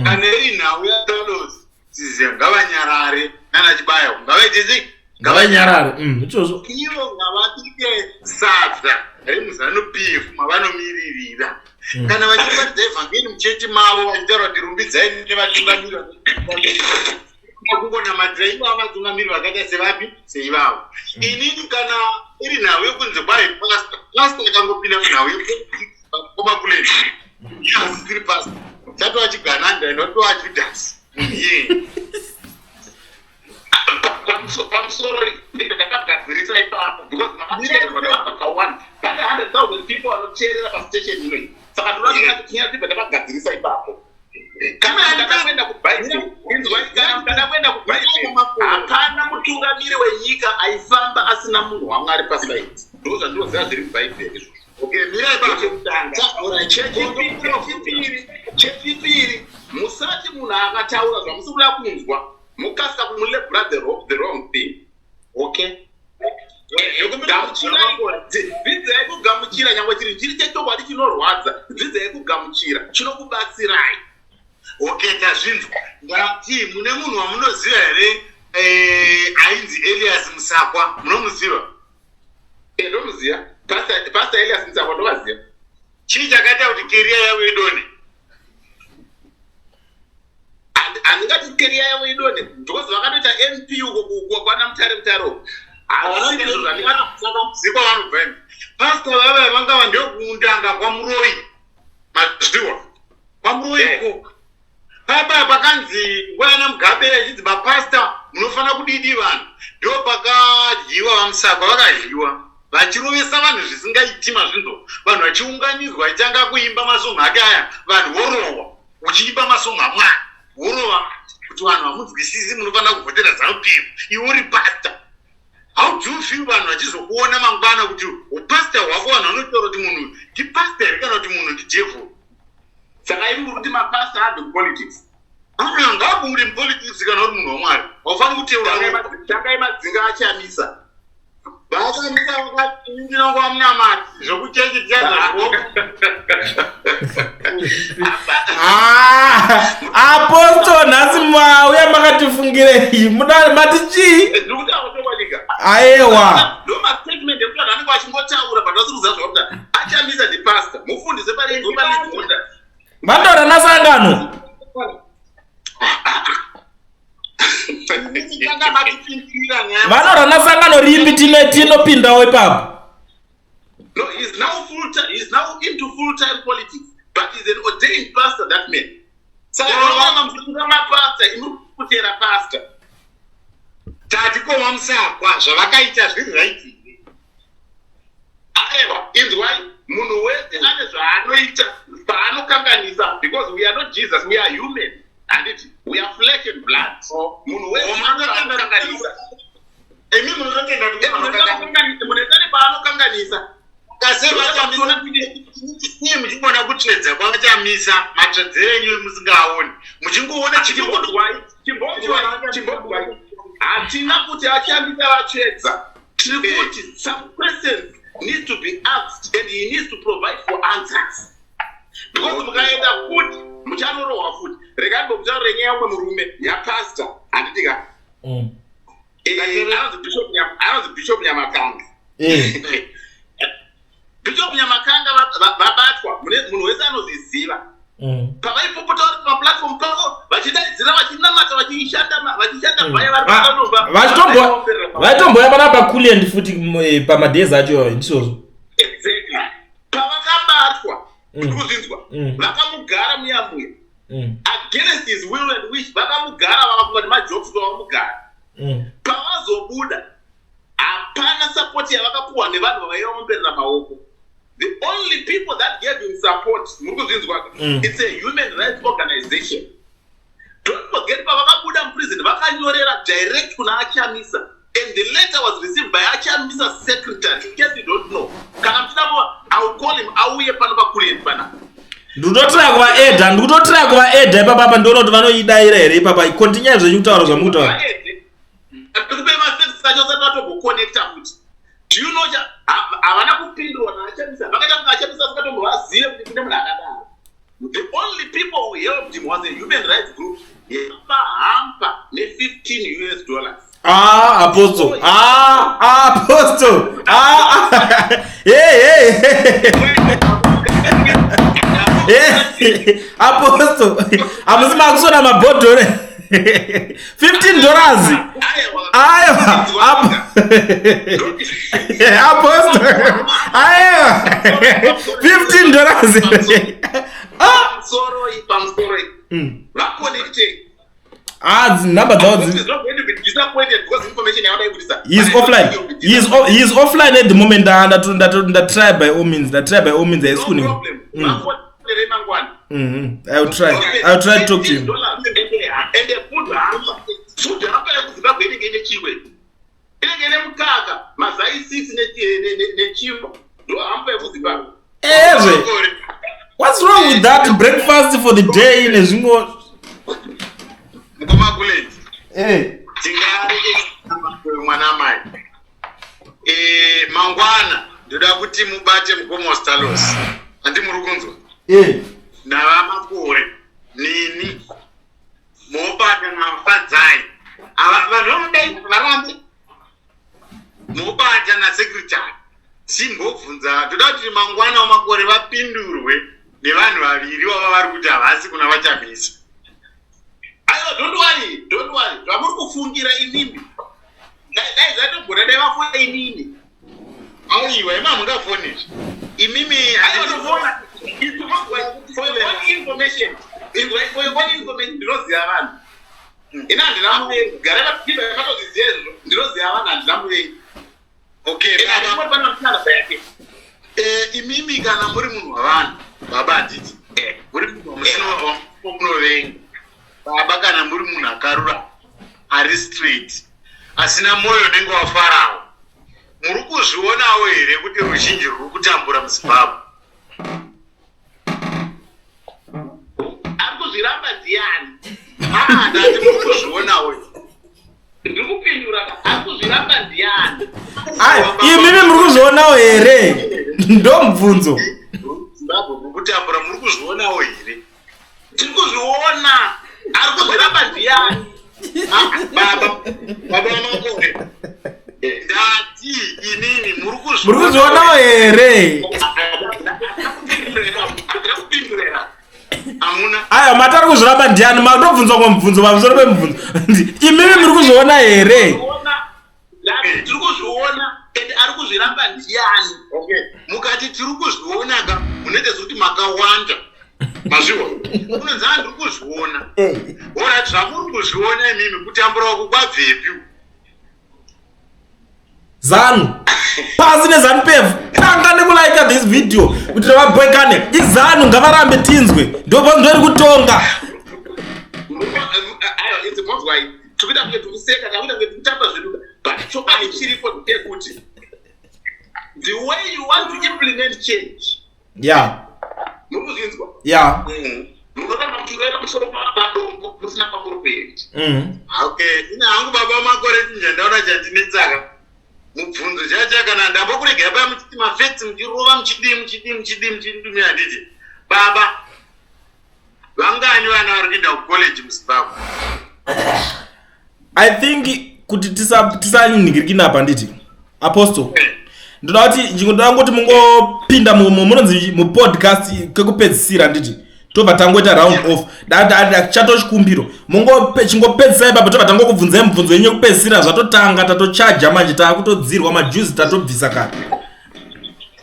Kana iri nhau yaCarlos Siziya, ngavanyarare. Nana Chibaya ngavaite sei? Ngavanyarare. Ichozvo. Ivo ngavabike sadza remuZANU PF mavanomiririra. Kana vachiparidza evhangeri muchechi mavo, vachitaura kuti rumbidzai nevatungamiri, kungonamatira ivavo vatungamiri vakaita sevapi, seivavo. Inini kana iri nhau yekunzi kwai pasta, pasta akangopinda munhau yepolitics, komakuleni asisiri pasta, chatova chigananda, inotova Judas munhu iyeye. Pamusoro, ndakagadzirisa ipapo because makateererwa nevanhu vakawanda. Pane 100 000 people vanoteerera pastation inoyi, saka ndinoda tinyatibva ndakagadzirisa ipapo. Kana mukada kuenda kuBhaibheri, inzwai, kana mukada kuenda kuBhaibheri, hapana mutungamiri wenyika aifamba asina munhu waMwari paside. Ndo zvandinoziva zviri muBhaibheri izvozvo. Okay, mirai papo. Chekutanga. Alright. Chechipiri, musati munhu akataura zvamusi kuda kunzwa, mukasika kumulabela the wrong thing. Gamuchirai, dzidzai kugamuchira nyangwe chiri chiri chechokwadi chinorwadza. Dzidzai kugamuchira chinokubatsirai. Okay, tazvinzwa. Ndati mune munhu wamunoziva here ainzi Elias Musakwa? Munomuziva? Ndomuziva Pastor Elias Musakwa, ndovaziva. Chii chakaita kuti career yavo idone? Handingati career yavo idone because vakatoita MP uko kwana Mutare, Mutare uko. Hazvisiri izvo zvandingati. Zikwa vanobva imi. Pastor vava vangava ndokundanga kwaMuroi. Mazviwa. KwaMuroi ko. Papa pakanzi nguva yana Mugabe achinzi mapasta munofanira kudidi vanhu. Ndo pakadyiwa vaMusakwa, vakadyiwa. Vachirovesa vanhu zvisingaiti, mazvinzwa. Vanhu vachiunganidzwa vachitanga kuimba masongo ake aya, vanhu vorohwa. Uchiimba masongo aMwari, worova kuti vanhu vamunzwisisi, munofanira kuvhotera ZANU PF. Iwe uri pastor. How do you feel vanhu vachizokuona mangwana kuti upastor hwako, vanhu vanotaura kuti munhu ndipastor here kana kuti munhu ndidevil? Saka imi muri kuti mapasta abve kupolitics? Ngabude mupolitics. Kana uri munhu waMwari, haufaniri kuteura ropa. Tangai madzinga aChamisa. VaChamisa vakati, "Ndinongova munamati zvokuchechi tichazazvo." Ah, Apostle, nhasi mauya makatifungirei? Muda mati chii? Ndiri kutaura chokwadi. Aewa. Ndo mastatement ekuti vanhu vanenge vachingotaura, but vasiri kuziva zvakuti aChamisa ndipastor, mufundisi paligonda. Vandaura nasangano. Tanga matipindira nyaya. Vanoura nasangano ripi? Tine tinopindawo ipapo. No, he's now into full time politics, but he's an ordained pastor, that man. Saka ndinoona mamusunga mapasta, imi kutera pastor. Tati koma Musakwa zvavakaita zviri right? Aiwa, inzwai, munhu wese ane zvaanoita paanokanganisa, because we are not Jesus, we are human, handiti? We are flesh and blood. Munhu wese ane paanokanganisa. Imi munototenda kuti Munhu wese ane paanokanganisa. Kasevachamisa, muchiona kutsvedza kwavaChamisa, matsvedzero enyu musingaoni, muchingoona chiri. Chimbonzwai, chimbonzwai, chimbonzwai. Hatina kuti aChamisa vatsvedza. Tiri kuti some questions need to be asked and he needs to provide for answers, because mukaenda futi muchanorohwa futi. Regai mbokutaurire nyaya umwe murume yapastor, handiti ka? Anonzi Bishop Nyamakanga. Bishop Nyamakanga vabatwa, munhu wese anozviziva. Pavaipopota vari pamaplatform pavo vachidaidzira, vachinamata, vachishanda vaya vari pavanobva. Vaitomboya pana paCulliant futi pamadays acho, ndizvozvo. Exactly. Pavakabatwa, kuzvinzwa, vakamugara muya muya against his will and wish. Vakamugara, vakafunga kuti majokes, vavamugara. Pavazobuda, hapana support yavakapuwa nevanhu vavaiva vamberera maoko. The only people that gave him support, muri kuzvinzwa, it's a human rights organization. Don't forget, pavakabuda muprison vakanyorera direct kuna aChamisa, and the letter was received by aChamisa secretary. In case you don't know, kana muchida kuva, I will call him auye pano paCulliant panapa. Ndikutotira kuvaedha, ndikutotira kuvaedha ipapapa, ndiona kuti vanoidayira here ipapa. Continue zvenyu kutaura zvamukutaura. Ndikupe masteps acho usati vatomboconnecta futi. Do you know havana kupindurwa naaChamisa? Vakaita kunge aChamisa asingatombovazive kuti kune munhu akadaro. The only people who helped him was a human rights group yakahampa ne15 US dollars. Ah, Apostle, ah, Apostle, ah, hey, hey, hey, Apostle, hamusi makusona mabhodhore $15? Aiwa, Apostle, aiwa, $15. Pamusoroi, pamusoroi, vaconnecte. Ah, nhamba dzavo. He's not going to be disappointed because information yavadaibudisa. He's offline. He's offline at the moment. Ndatry by all means, ndatry by all means, haisi No kuni. problem. Vafonere mangwana. I will try. I will try to talk to him. Ende food hamper, food hamper yekuZimbabwe inenge ine chingwa, inenge ine mukaka, mazai 6 nechingwa. Ndo hamper yekuZimbabwe. Ezve, what's wrong with that? Breakfast for the day nezvimwe. Mukoma Kuleti, mwana mai, mangwana ndoda kuti mubate mukoma Stalos, handi muri kunzwa? NavaMakore, nini, mobata naFadzai. Ava vanhu vanodai varambe. Mobata nasecretary, simbobvunza. Toda kuti mangwana waMakore vapindurwe nevanhu vaviri vava vari kuti havasi kuna vaChamisa. Aiwa, don't worry, don't worry. Zvamuri kufungira inini, dai zvatogona, dai vafona inini. Aiwa, ima mungafonizve imimi. Aiwa, ndofona. For your own information, for your own information, ndinoziva vanhu. Ina handina muvengi. Gara matozviziva izvozvo. Ndinoziva vanhu, handina muvengi. Ina baba. Handingori pana yake. Imimi kana muri munhu wavanhu, baba, handiti muri munhu wamusinomunovenga, baba? Kana muri munhu akarura, ari straight, asina mwoyo unenge waFarao, muri kuzvionawo here kuti ruzhinji rwuri kutambura muZimbabwe? Ari kuzviramba ndiani? Ah, ndati muri kuzvionawo. Ndiri kupindura. Ari kuzviramba ndiani? Ai, imimi muri kuzvionawo here? Ndo mubvunzo. Zimbabwe muri kutambura, muri kuzvionawo here? Tiri kuzviona. Ari kuzviramba ndiani? Ah, baba, baba vaMakore, ndati inini muri Muri kuzvionawo here? Handina kupindurira. Hamuna. Aya, mati ari kuzviramba ndiani? Matobvunzwa kwa mubvunzo pamusoro pemubvunzo. Imimi muri kuzviona here? Kuzviona. Tiri kuzviona, and ari kuzviramba ndiani? Okay, mukati tiri kuzviona ka, munoita sekuti makawanda. Mazviwa unonzi a ndiri kuzviona. Alright, zvamuri kuzviona imimi, kutambura uku kwabvepi? ZANU pasi neZANU PF. Tanga nekulaika this video kuti vabwekane. IZANU, ngavarambe tinzwe, ndori kutonga. Aiwa, idzi monzwai, tikuita kunge tikuseka, takuita kunge tikutamba zvedu, but chokwadi chiripo ndechekuti the way you want to implement change, muri kuzvinzwa? Yeah. Munoramba muchirwera musoro padombo musina pamuri kuenda. Okay, ine hangu, baba Makore, chinja ndaona chandinetsaka mubvunzo chacha. Kana ndambokuregera paya muchiti mafetsi, muchirova, muchidii, muchidii, muchidii, muchidii, handiti baba? Vangani vana vari kuenda kucollege muZimbabwe? I think kuti tisanhingirikina apa, nditi Apostle, ndoda kuti ndoda ngoti mungopinda munonzi mupodcast kekupedzisira, nditi tobva tangoita round off. Chatochikumbiro, chingopedzisai ipapo, tobva tangokubvunzai mubvunzo yenyu yekupedzisira. Zvatotanga, tatochaja manje, taakutodzirwa majuzi, tatobvisa kare.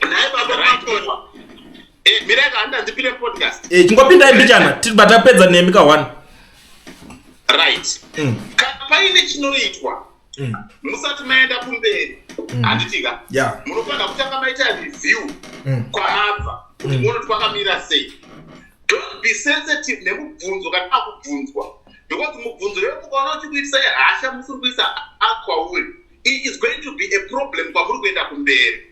Nhai baba Makore. Mireka, handandipinde podcast. Chingopindai mbichana, tibva tapedza nemi ka 1. Right. Kana paine chinoitwa, musati maenda kumberi, handitika? Munofanira kutanga maita review kwamabva kuti muone kuti kwakamira sei. Don't be sensitive nemubvunzo kana akubvunzwa, because mubvunzo iwe mukaona uchikuitisa hasha, musiri kuisa akwauri, it is going to be a problem kwamuri kuenda kumberi.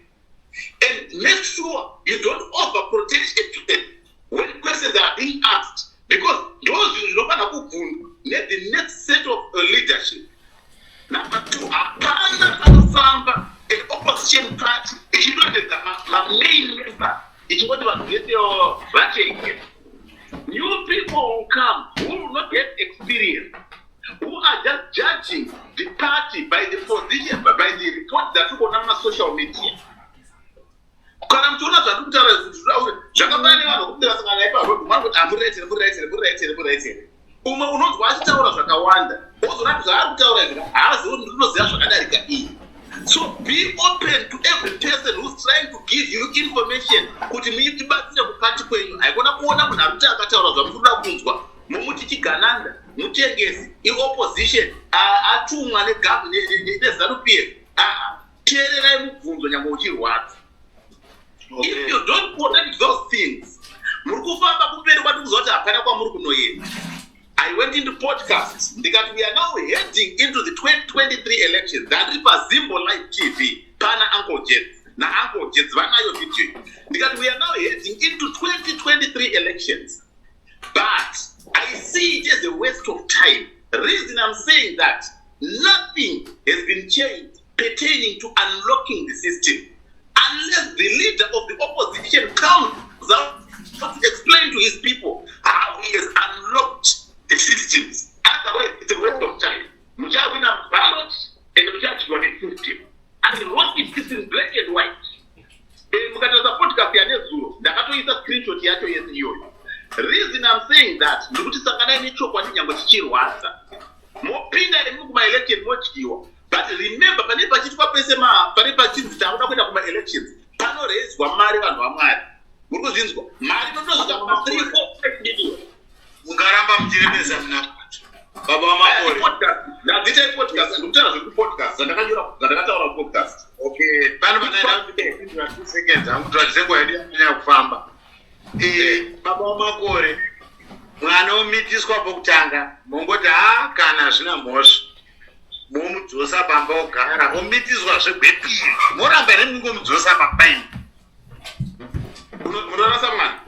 And make sure you don't overprotect a person when questions are being asked, because ndo zvinhu zvinofanira kubvunzwa nethe next set of leadership. Number two, hapana panofamba an opposition party ichidonhedza mamain member, ichingoti vanhu vese vatenge. New people will come who will not get experience, who are just judging the party by the position, by the report dzatiri kuona mumasocial media. Kana muchiona zvandiri kutaura, zvakafanana nevanhu vokuti vasangana naye paroad, mwana kuti amuri right, muri right, muri right, muri right. Umwe unonzwa achitaura zvakawanda, wozoona kuti zvaari kutaura izvi haazivi kuti ndinoziva zvakadarika iyi. So be open to every person who's trying to give you information kuti muitibatsire kupati kwenyu. Haikona kuona munhu ari kuti akataura zvamuri kuda kunzwa, mumuti chigananda, mutengesi, iopposition, atumwa neZANU PF. Teererai mubvunzo nyangwe uchirwadza. If you don't protect those things, muri kufamba kumberi kwati. Hapana kwamuri kunoenda. I went into podcast ndikati, "We are now heading into the 2023 elections." Ndandiri paZimbo Live TV pana Uncle Jets, naUncle Jets vanayo video. Ndikati, "We are now heading into 2023 elections, but I see it as a waste of time. Reason I'm saying that, nothing has been changed pertaining to unlocking the system. Unless the leader of the opposition comes out to explain to his people how he has unlocked the systems. Otherwise, it's a waste of time. Muchawina ballot and muchadyiwa nesystem." And wrote it, this in black and white. Mukatarisa podcast yanezuro, ndakatoisa screenshot yacho yese iyoyo. Reason I'm saying that, ndikuti sanganai nechokwadi nyange chichirwadza. Mopinda imi kumaelection, modyiwa, but remember, pane pachiitwa pese pane pachinzi takuda kuenda kumaelections, panorezwa mari. Vanhu vaMwari, muri kuzvinzwa? Mari inotosvika kuma 3 4 5 million. Mungaramba muchiremesa munamato, baba vaMakore. Ndadzitai podcast, ndikutaura zvekupodcast, zvandakanyora, zvandakataura kupodcast. Okay, pano panaida 2 seconds hangu, kuti nguva yedu yanyanya kufamba. Baba vaMakore, mwana omitiswa pokutanga, mongoti, "Ha, kana zvina mhosva," momudzosa pamba ogara. Omitiswa zvegwepiri, moramba nemungomudzosa pamba imi. Munorasa mwana?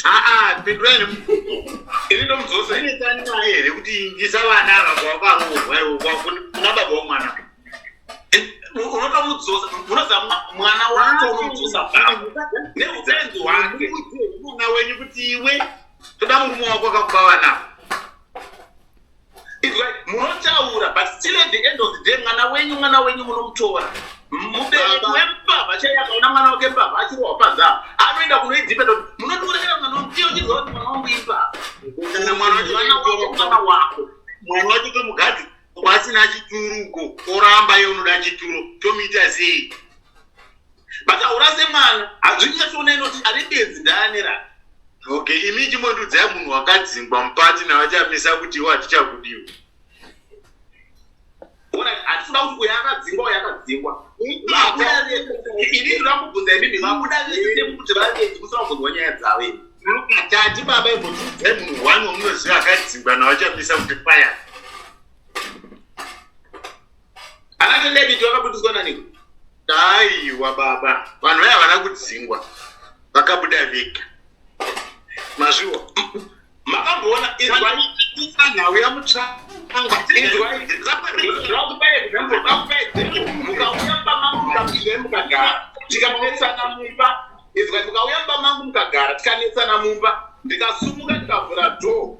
Aa, pindurai nemubvunzo. Ini ndomudzosa. Inetsani naye here kuti indisa vana ava kwavakaroorwa iwo kuna baba womwana? Unotomudzosa, munoziva mwana wako unomudzosa pamba neupenzi hwake. Mwana wenyu kuti, "Iwe, toda murume wako akakuba vana." It's like munotaura, but still at the end of the day, mwana wenyu, mwana wenyu munomutora. Mubereki wembavha chaiye akaona mwana wake mbavha achirohwa panze apa, anoenda kunoidhipenda kuti, "Munondiurayira mwana wangu." Iyo uchiziva kuti mwana wangu imbavha. Kana mwana wacho Mwana wako, mwana wako. Mwana wacho tomugadzi kwasina chituruko, oramba iye unoda chituro, tomuita sei? But haurase mwana, hazvinyatsoona inoti ari benzi ndaanera. Okay, imi chimondiudzai munhu wakadzingwa mupati navaChamisa kuti iwo hatichakudiwa. Alright, hatisida kuti uyo akadzingwa, uyo akadzingwa. Vabuda vese. Ini ndinoda kubvunza imimi, vabuda vese sekuti vavenzi musina kubvunzwa nyaya dzavo imi? Tati baba, imbotiudzai munhu one wamunoziva akadzingwa navaChamisa kuti fire. Anatendebiti vakabudiswa naniko? Aiwa baba, vanhu vaya havana kudzingwa, vakabuda vega, mazviwa? Makamboona, izwai. Nhau yaMutsvangwa. Izwai, ndakupai example, ndakupai example. Mukauya mumba mangu, mukapinda mukagara, tikanetsana mumba. Izwai, mukauya mumba mangu mukagara, tikanetsana mumba, ndikasumuka ndikavhura door,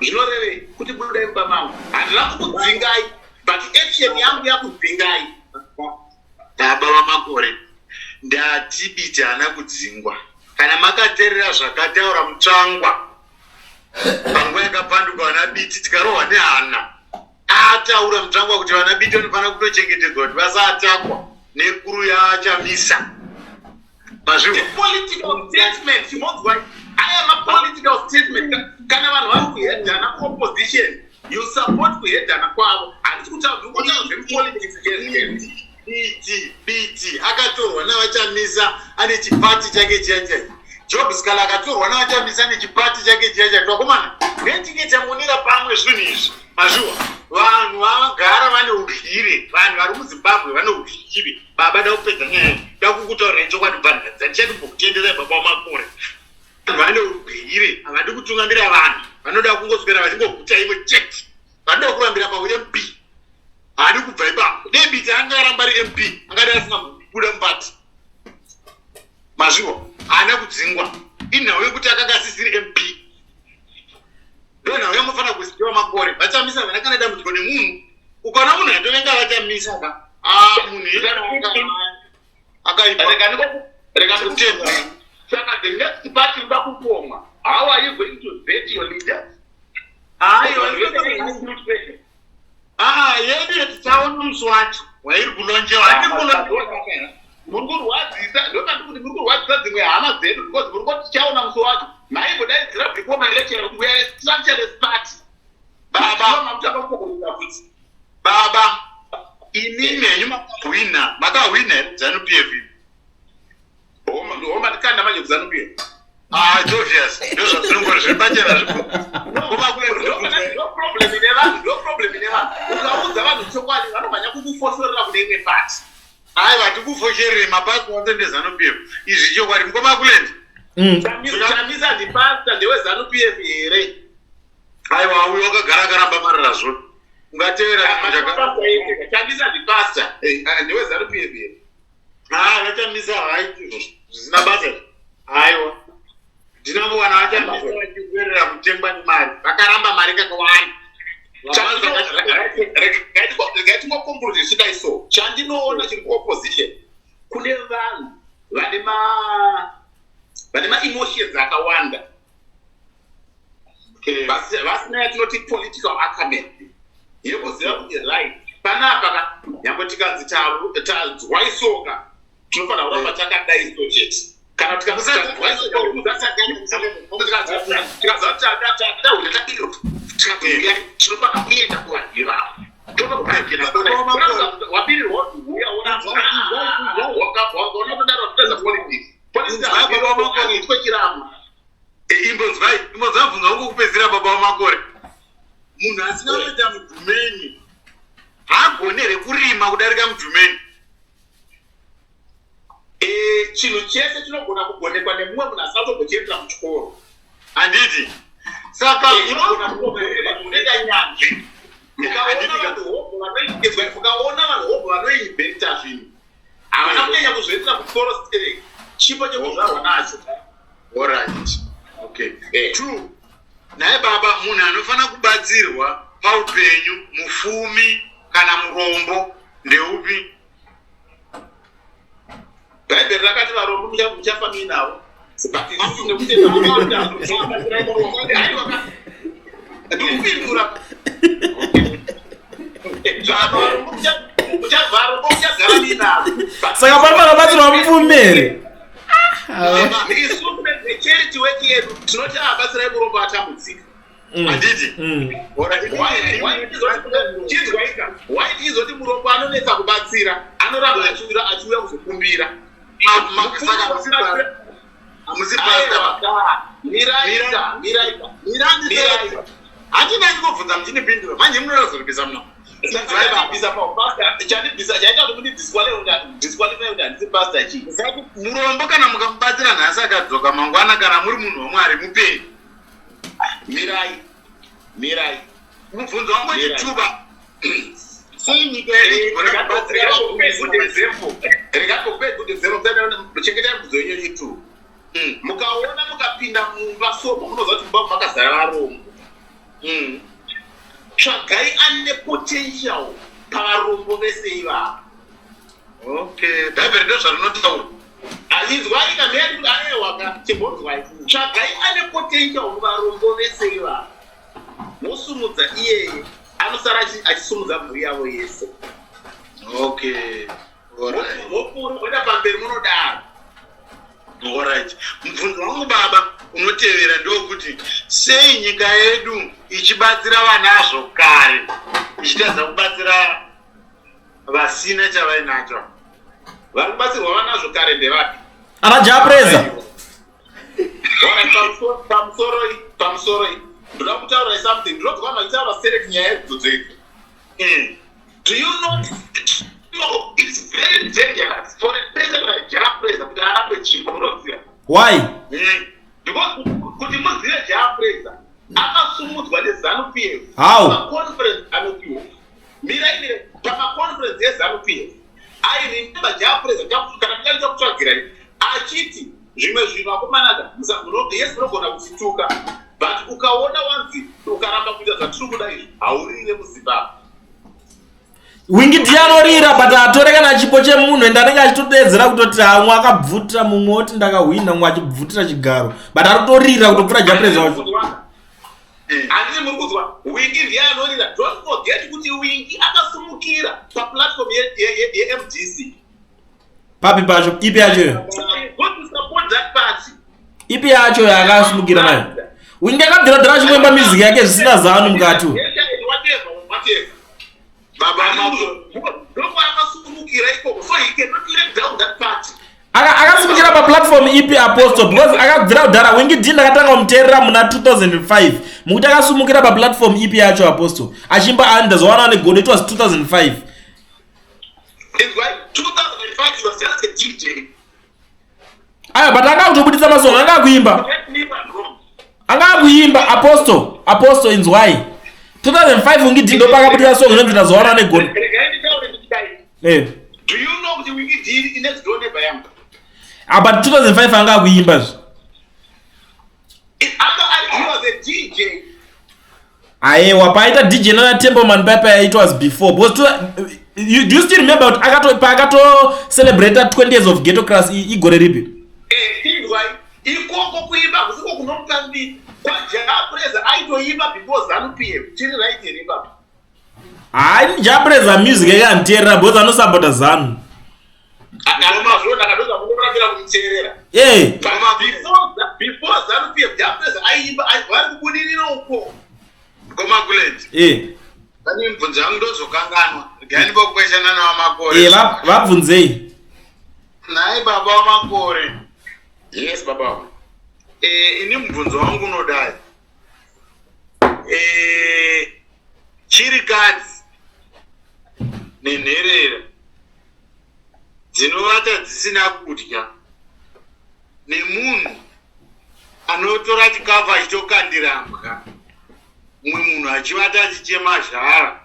zvinorevei? Kuti budai mumba mangu. Handina kukudzingai, but action yangu yakudzingai. Baba vaMakore, ndati Biti haana kudzingwa. Kana makateerera zvakataura Mutsvangwa panguva yakapanduka vana Biti, tikarohwa nehana, ataura Mutsvangwa kuti vana Biti vanofanira kutochengetedzwa kuti vasaatakwa nekuru yaChamisa, mazviwa? Political statement, chimonzwa, aya mapolitical statement. Kana vanhu vari kuhedhana kuopposition, you support kuhedhana kwavo. Handisi kutaura, ndiri kutaura zvemupolitics chezve. Biti, Biti akatorwa navaChamisa ane chipati chake chiya chai. Job Sikhala akatorwa navaChamisa nechipati chake chiya chai. Twakomana netinge tamonera pamwe zvinhu izvi, mazviwa? Vanhu vagara vane udyire, vanhu vari muZimbabwe vane udyire. Baba, da kupedza nyaya, da kukutaurirai chokwadi bvanhadza, ndichatimbokutyenderai. Baba waMakore, vanhu vane udyire, havadi kutungamira vanhu, vanoda kungoswera vachingoguta ivo chete. Vanoda kurambira paump, haadi kubva ipapo. Dei Biti anga aramba ari MP, angadi asina kubuda mupati, mazviwa? Haana kudzingwa, inhau yekuti akanga asisiri MP. Ndo nhau yamufanira kuziva, Makore. VaChamisa havana kana dambudziko nemunhu. Ukaona munhu atovenga vaChamisa ka, a munhu akaipa. Rega ndikutenda. Saka the next party uda kukomwa, how are you going to vet your leaders? Aiwa, aa, yedu tichaona musi wacho wairi kulonjewa, hatiri kulonjewa. Muri kurwadzisa, ndopandi kuti muri kurwadzisa dzimwe hama dzedu, because muri kuti tichaona musi wacho. Maimbodaidzira before maelection kuti we are a structureless party. Baba. Makutanga kukokoresa futi. Baba, inini henyu makahwina, makahwina here ZANU PF? Homa ndikanda manje kuZANU PF. Ah, it's obvious. Ndozvazvinongori zviri pachena zvipo. Ndo problem ine vanhu, ndo problem ine vanhu. Ukaudza vanhu chokwadi vanomhanya kukufoshorera kune imwe party. Aiwa, tikufosherere mapasi ose ndeZanu PF. Izvi chokwadi mukoma Kulend. Chamisa ndipastor ndeweZanu PF here? Aiwa, uyo wakagara akaramba marara zvo. Ungatevera Chamisa ndipastor ndeweZanu PF here? Ah, vachamisa haiti zvisina basa. Aiwa. Ndinambowana vachamisa vachikwerera kutengwa nemari. Vakaramba mari kakawanda. Regai tingoconclude zvichidai so. Chandinoona chiri kuopposition kune vanhu vane ma vane maemotions akawanda vasina yatinoti political acumen yekuziva kuti right panapa ka nyangwe tikanzi tanzwa isoka tinofanira kuramba takadai so chete kana tikaziva tataura tairo tikati tinofanira kuenda kuvanhu ivavo wabirirwa uya ona kudaro watotadza politics politics chiramo. Imbonzwai, imbonzwai bvunza wangu kupedzisira, baba vamakore. Munhu asina kuita mudhumeni haagoni here kurima kudarika mudhumeni? Chinhu chese chinogona kugonekwa nemumwe munhu asina kutombochiendera muchikoro. Handiti? Saka chinogona kunoita nyanzvi. Mukaona vanhu hobho vanoinventa zvinhu, havana kunyanya kuzviendera kuchikoro stereki, chipo chekuzvarwa nacho. Alright, okay. Two, naye baba, munhu anofanira kubatsirwa paupenyu, mufumi kana murombo, ndeupi? Bhaibheri rakati varombo muchafa muinavo, but isusu nekuti ndikupindura varombo muchagara muinavo. Saka pari panobatsirwa mupfumi here? Isu necharity work yedu tinoti abatsirai murombo atambudzika. Handiti? Chinzwaika, why tichizoti murombo anonetsa kubatsira? Anoramba achiuya achiuya kuzokumbira. Saka hamusi pastor? Miraika, miraika. Mirani, handina ndingobvunza muchinipindura manje munoda kuzoripisa muno. Chandibvisa paupastor, chandibvisa chaita kuti mundidisqualify kuti handisi pastor chii? Murombo kana mukamubatsira nhasi akadzoka mangwana, kana muri munhu wamwari, mupei. Mirai, mirai. Mubvunzo wangu chituba, sei nyika yedu ichigona kubatsira? Regai good example. Chengetai mubvunzo yenyu yechitu. Mukaona mukapinda mumba so munoziva kuti mumba makazara varombo, tsvagai ane potential pavarombo vese ivavo. Okay, bhaibheri ndo zvarinotaura. Inzwai kameyani, aiwaka, chimbonzwai. Tsvagai ane potential muvarombo vese ivavo, mosumudza iyeye, anosara achisumudza mhuri yavo yese. Okay, alright. Mopfuura moenda pamberi, munodaro. Alright, mubvunzo wangu baba unotevera ndokuti sei nyika yedu ichibatsira vanazvo kare ichitadza kubatsira vasina chavainacho? Vari kubatsirwa vanazvo kare ndevapi? Ana Jah Prayzah. Alright, pamusoroi, pamusoroi, ndoda kutaura something. Ndinonzwa machitaura serek nyaya idzodzo idzi. Do you know it's very dangerous for a person like Jah Prayzah kuti arambe chipo? Munoziva Why? Because kuti muzive, Jah Prayzah akasumudzwa neZanu PF. How? Pamaconference anopiwa, mirai, mire, pamaconference eZanu PF, I remember Jah Prayzah, kana ndingaita kutsvagirai, achiti zvimwe zvinhu akomanaka yes munogona kutituka, but ukaona wanzi ukaramba kuita zvatiri kuda izvi haurire muZimbabwe. Winky D anorira, but atore kana chipo chemunhu, ende anenge achitodeedzera kutoti hamwe akabvutira mumwe oti ndakahwina, mumwe achibvutira chigaro, but ari kutorira kutopfuura Jah Prayzah wacho. Handiti muri kuzwa? Winky ndiye anorira. Don't forget kuti Winky akasumukira paplatform yeMDC. Papi pacho? Ipi yacho? So he's got to support that party. Ipi yacho yaakasumukira nayo? Winky akabvira dhara achimboimba music yake zvisina Zanu mukati. And whatever, whatever. Baba. Ndokwaakasumukira ikoko, so he cannot let down that party. Akasimukira. paplatform ipi, Apostle? Because akabvira kudhara Winky D. Ndakatanga kumuteerera muna 2005. Mukuti akasumukira paplatform ipi yacho, Apostle, achimba "Ndazowana Negodo"? It was 2005. It's like 2005, he was just a DJ. Aya, but anga kutobudisa masong, anga akuimba. Let me I'm wrong. Anga akuimba, Apostle. Apostle, inzwai, 2005 Winky D ndopakabudisa song inonzi "Ndazowana Negodo". Regai nditaure ndichidai. Do you know kuti Winky D next door neighbor yangu? Ah, but 2005 anga akuimba zve. He was a DJ. Aiwa, paita DJ nana Templeman paipa, it was before, because do you still remember kuti paakato celebrata 20 years of Ghettocracy, igore ripi? Inzwai, ikoko kuimba kusiko kunomupa mbiri. KwaJah Prayzah aitoimba before ZANU PF. Tiri right here ipapo? Hayi, Jah Prayzah music yakanditeerera because anosapota ZANU. Mazvona kadoza munorambira kumuteerera. Before ZANU PF, Jah Prayzah aiimba, vari kubudirira uko. Komakuleti. Pane mibvunzo yangu, ndozokanganwa. Regai ndimbokweshana naVaMakore. Vabvunzei. Nhai baba vaMakore. Yes, baba. Ini mubvunzo wangu unodai. Chirikadzi nenherera dzinovata dzisina kudya, nemunhu anotora chikafu achitokandira mbwa, mumwe munhu achivata achichema zhara,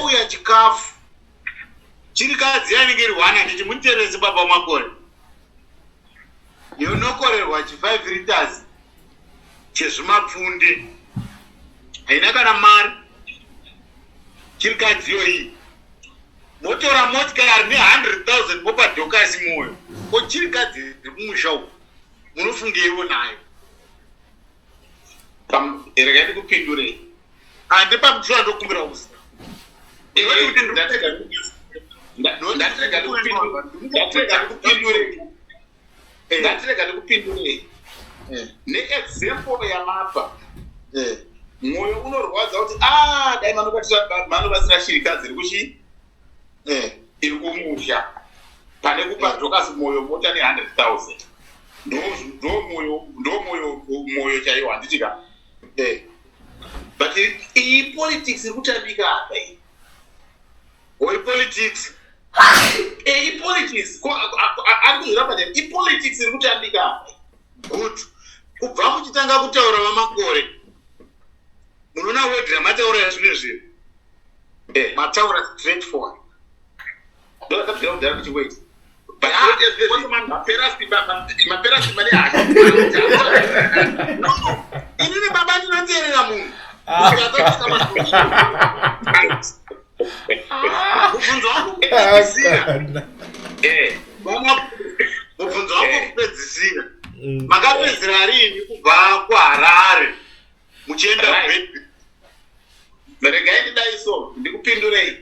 ouya chikafu, chirikadzi yanenge iri 1, handiti? Muniteresi, baba Makore. Yonokorerwa chi5 liters chezvimapfunde, haina kana mari chirikadzi iyoyi. Motora motikari ne100 000, mopa Dorcas Moyo. Ko chirikadzi iri kumusha uku, munofungeiwo nayo? Regai ndikupindurei. Handipa muchiwa, ndokumbira kuziva. Ndatirega ndikupindurei, ndatirega ndikupindurei neexample yamapa. Mwoyo unorwadza kuti a dai manobatsira shirikadzi iri kuchi iri kumusha pane kupa Dorcas Moyo mota ne100 000. Ndo mwoyo, mwoyo chaiwo, handiti ka? But iyi politics iri kutambika apa iyi. Oi, politics. Ipolitics ari kuzviramba chai, ipolitics iri kutambika apa. Good. Kubva muchitanga kutaura, VaMakore, munoona word ramataura zvino izvi, mataura straight forward. Ndozvakabvira kudhara kuchiwait, mapera simba, mapera simba nehasha. No, inini baba ndinoteerera munhu. Mubvunzo wangu kupedzisira, mubvunzo wangu kupedzisira, makapedzera rini kubva kuHarare muchienda? Regai ndidai so, ndikupindurei.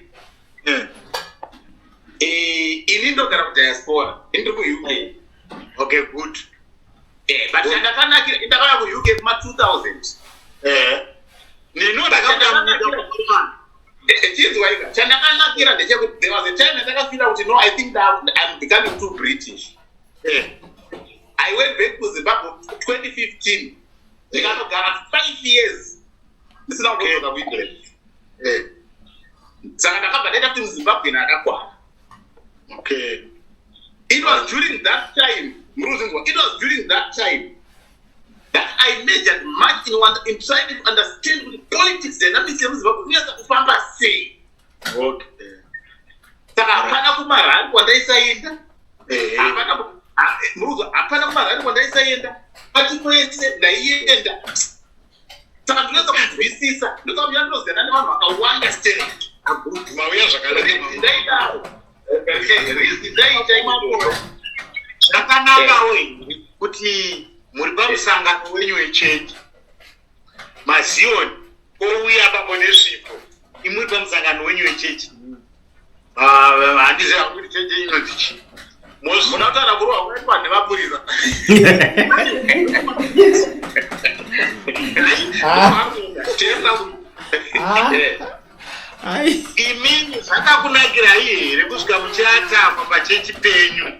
Ini ndogara kudiaspora, ini ndiri kuUK. Okay, good. But chandakanakira, ndakauya kuUK kuma 2000. Nino ndakabuda. Chinzwaika, chandakanakira ndechekuti there was a time yandakafeela kuti no, I think that I'm becoming too British. I went back to Zimbabwe 2015, ndikanogara 5 years ndisina kudzoka kuEngland. Saka ndakabva ndaita kuti muZimbabwe akakwana. It was during that time, muruzinzwa, it was during that time that I majored much in trying to understand kuti politics dynamics yemuZimbabwe inonyatsa kufamba sei. Saka hapana kumarally kwandaisaenda. Hapana muruzo, hapana kumarally kwandaisaenda, pati kwese ndaienda. Saka ndinoedza kunzwisisa, ndosaka muya ndinoziyana nevanhu vakawanda still. Good, mauya zvakanaka. Ndaidaro reason ndaita izvozvo. Zvakanakawo here kuti muri pamusangano wenyu wechechi, maZion ouya papo nesvipo, imuri pamusangano wenyu wechechi? Ah, handiziva kuti chechi inonzi chii. Muna kutaura kurohwa kunoitwa nemapurisa. Ai. Imini zvakakunakirai here kusvika muchiatakwa pachechi penyu?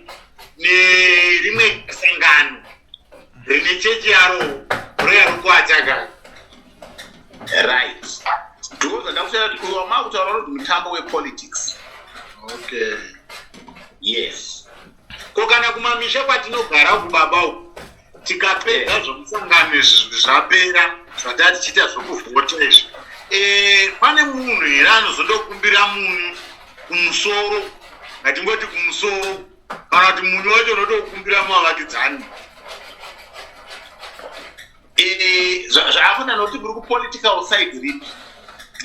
Kumamisha kwatinogara uku, baba, uku tikapedza zvomusangano izvi, zvapera zvataa tichiita zvokuvhota izvi, pane munhu here anozondokumbira munyu kumusoro? Ngatingoti kumusoro, kana kuti munyu wacho unotokumbira muvavakidzani? Zvaakuna nokuti muri kupolitical side ripi?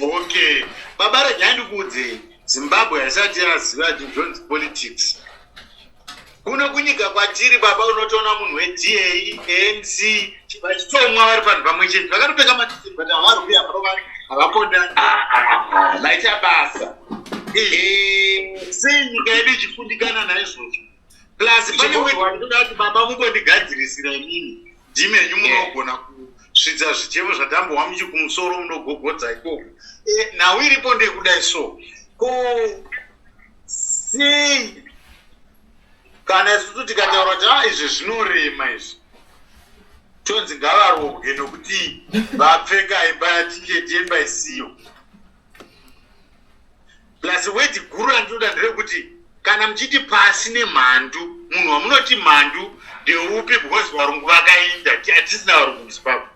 Okay baba, regai ndikuudzei, Zimbabwe haisati yaziva chinhu chonzi politics. Kuno kunyika kwatiri, baba, unotoona munhu weDA, ANC vachitomwa vari panhu pamwe chete, vakatopfeka matisi, but havarwi, havarovani, havapondani. Maita basa. Sei nyika yedu ichifundikana naizvozvo? Plus pane wetoda kuti, baba, mungondigadzirisira inini, ndimenyu munogona kusvitsa zvichemo zvatambohwa muchi kumusoro, munogogodza ikoko. Nhau iripo ndekudai, so ko sei kana isusu tikataura kuti a izvi zvinorema izvi, tonzi ngavarobwe nokuti vapfeka imba yatiketi, yemba isiyo? Plus wedhi guru randinoda nderekuti kana muchiti pasi nemhandu, munhu wamunoti mhandu ndeupi? Because varungu vakainda, hatisina varungu muZimbabwe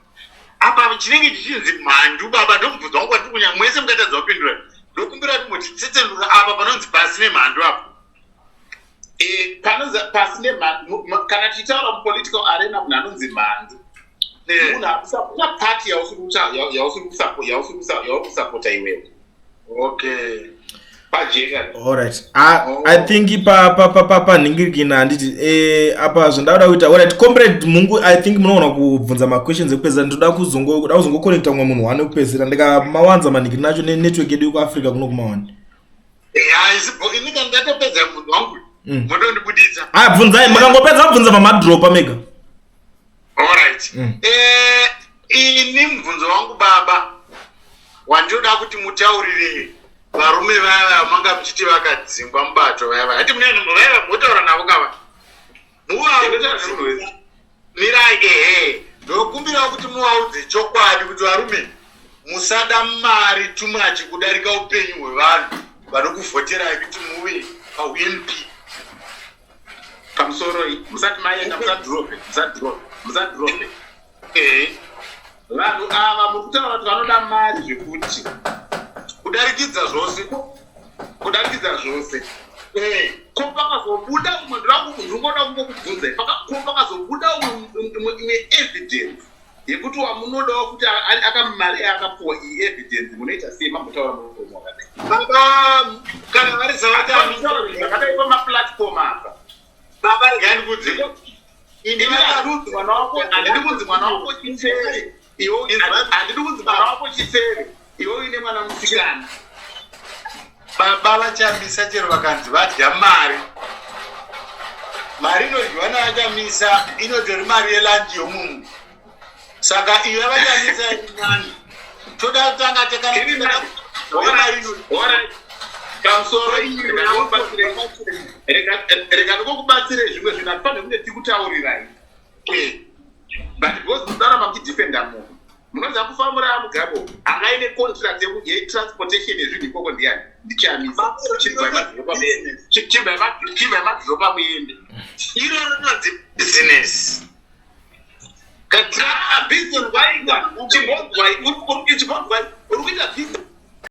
apa. Chinenge chichinzi mhandu, baba, ndomubvunzo wangu kwatiri kunya mwese, mukatadza kupindura ndokumbira timbotitsetsenura apa panonzi pasi nemhandu apa. Panonzi pasi nemhandu, kana tichitaura mupolitical arena, munhu anonzi mhandu munhu akusapota party yauri kusapota iwewe. Pajeka. Alright, I think panhingirikina, handiti? Apa zvandauda kuita, alright, Comrade Mungu, I think munogona kubvunza maquestions ekupedzisira. Ndoda kuzongoconnecta umwe munhu one wekupedzisira, ndikamawanza manhingirina acho nenetwork yedu yekuAfrica kuno kumawani. Ini kana ndatopedza mubvunzo wangu, motondibuditsa. A, bvunzai, mukangopedza kubvunza pamadropa mega. Alright. Ini mubvunzo wangu, baba, wandinoda kuti mutaurire varume vaya vamanga muchiti vakadzingwa mubato vaya vaya, hati mune vaya vamotaura navo kava, muvaudze, mirai, ehe, ndokumbirawo kuti muvaudze chokwadi kuti varume, musada mari too much kudarika upenyu hwevanhu vanokuvhoterai kuti muve pauMP. Pamusoro, musati maenda, musadrope, musadrope, musadrope. Vanhu ava muri kutaura kuti vanoda mari zvekuti kudarikidza zvose. Kudarikidza zvose. Ko pakazobuda umwe, ndingoda kungokubvunzai, ko pakazobuda umwe imwe evidence yekuti wamunodawo kuti akamari yaakapuwa iyi evidence, munoita sei? Mambotaura muromo wakadai. Baba, kana vari savachakadai pamaplatform apa. Baba, regai ndikudze. Mwana wako, handidi kunzi mwana wako chifere, handidi kunzi mwana wako chifere, iwe uine mwana musikana. Baba, vaChamisa chero vakanzi vadya mari, mari inodyiwa navaChamisa inotori mari yelunch yomunhu, saka iyo yavaChamisa iri nani. Toda kutanga tekana mari. Pamusoro, rega ndikokubatsire zvimwe zvinhu, hatifanire kunge tikutaurirai, but because mudaramba muchidefenda munhu, munoziva kufambura Mugabe anga aine contract yetransportation yezvinhu ikoko ndiani? NdiChamisa. Chibvai madhiropa muende. Iro rinonzi business. Business waika, chimbonzwai, uri kuita business.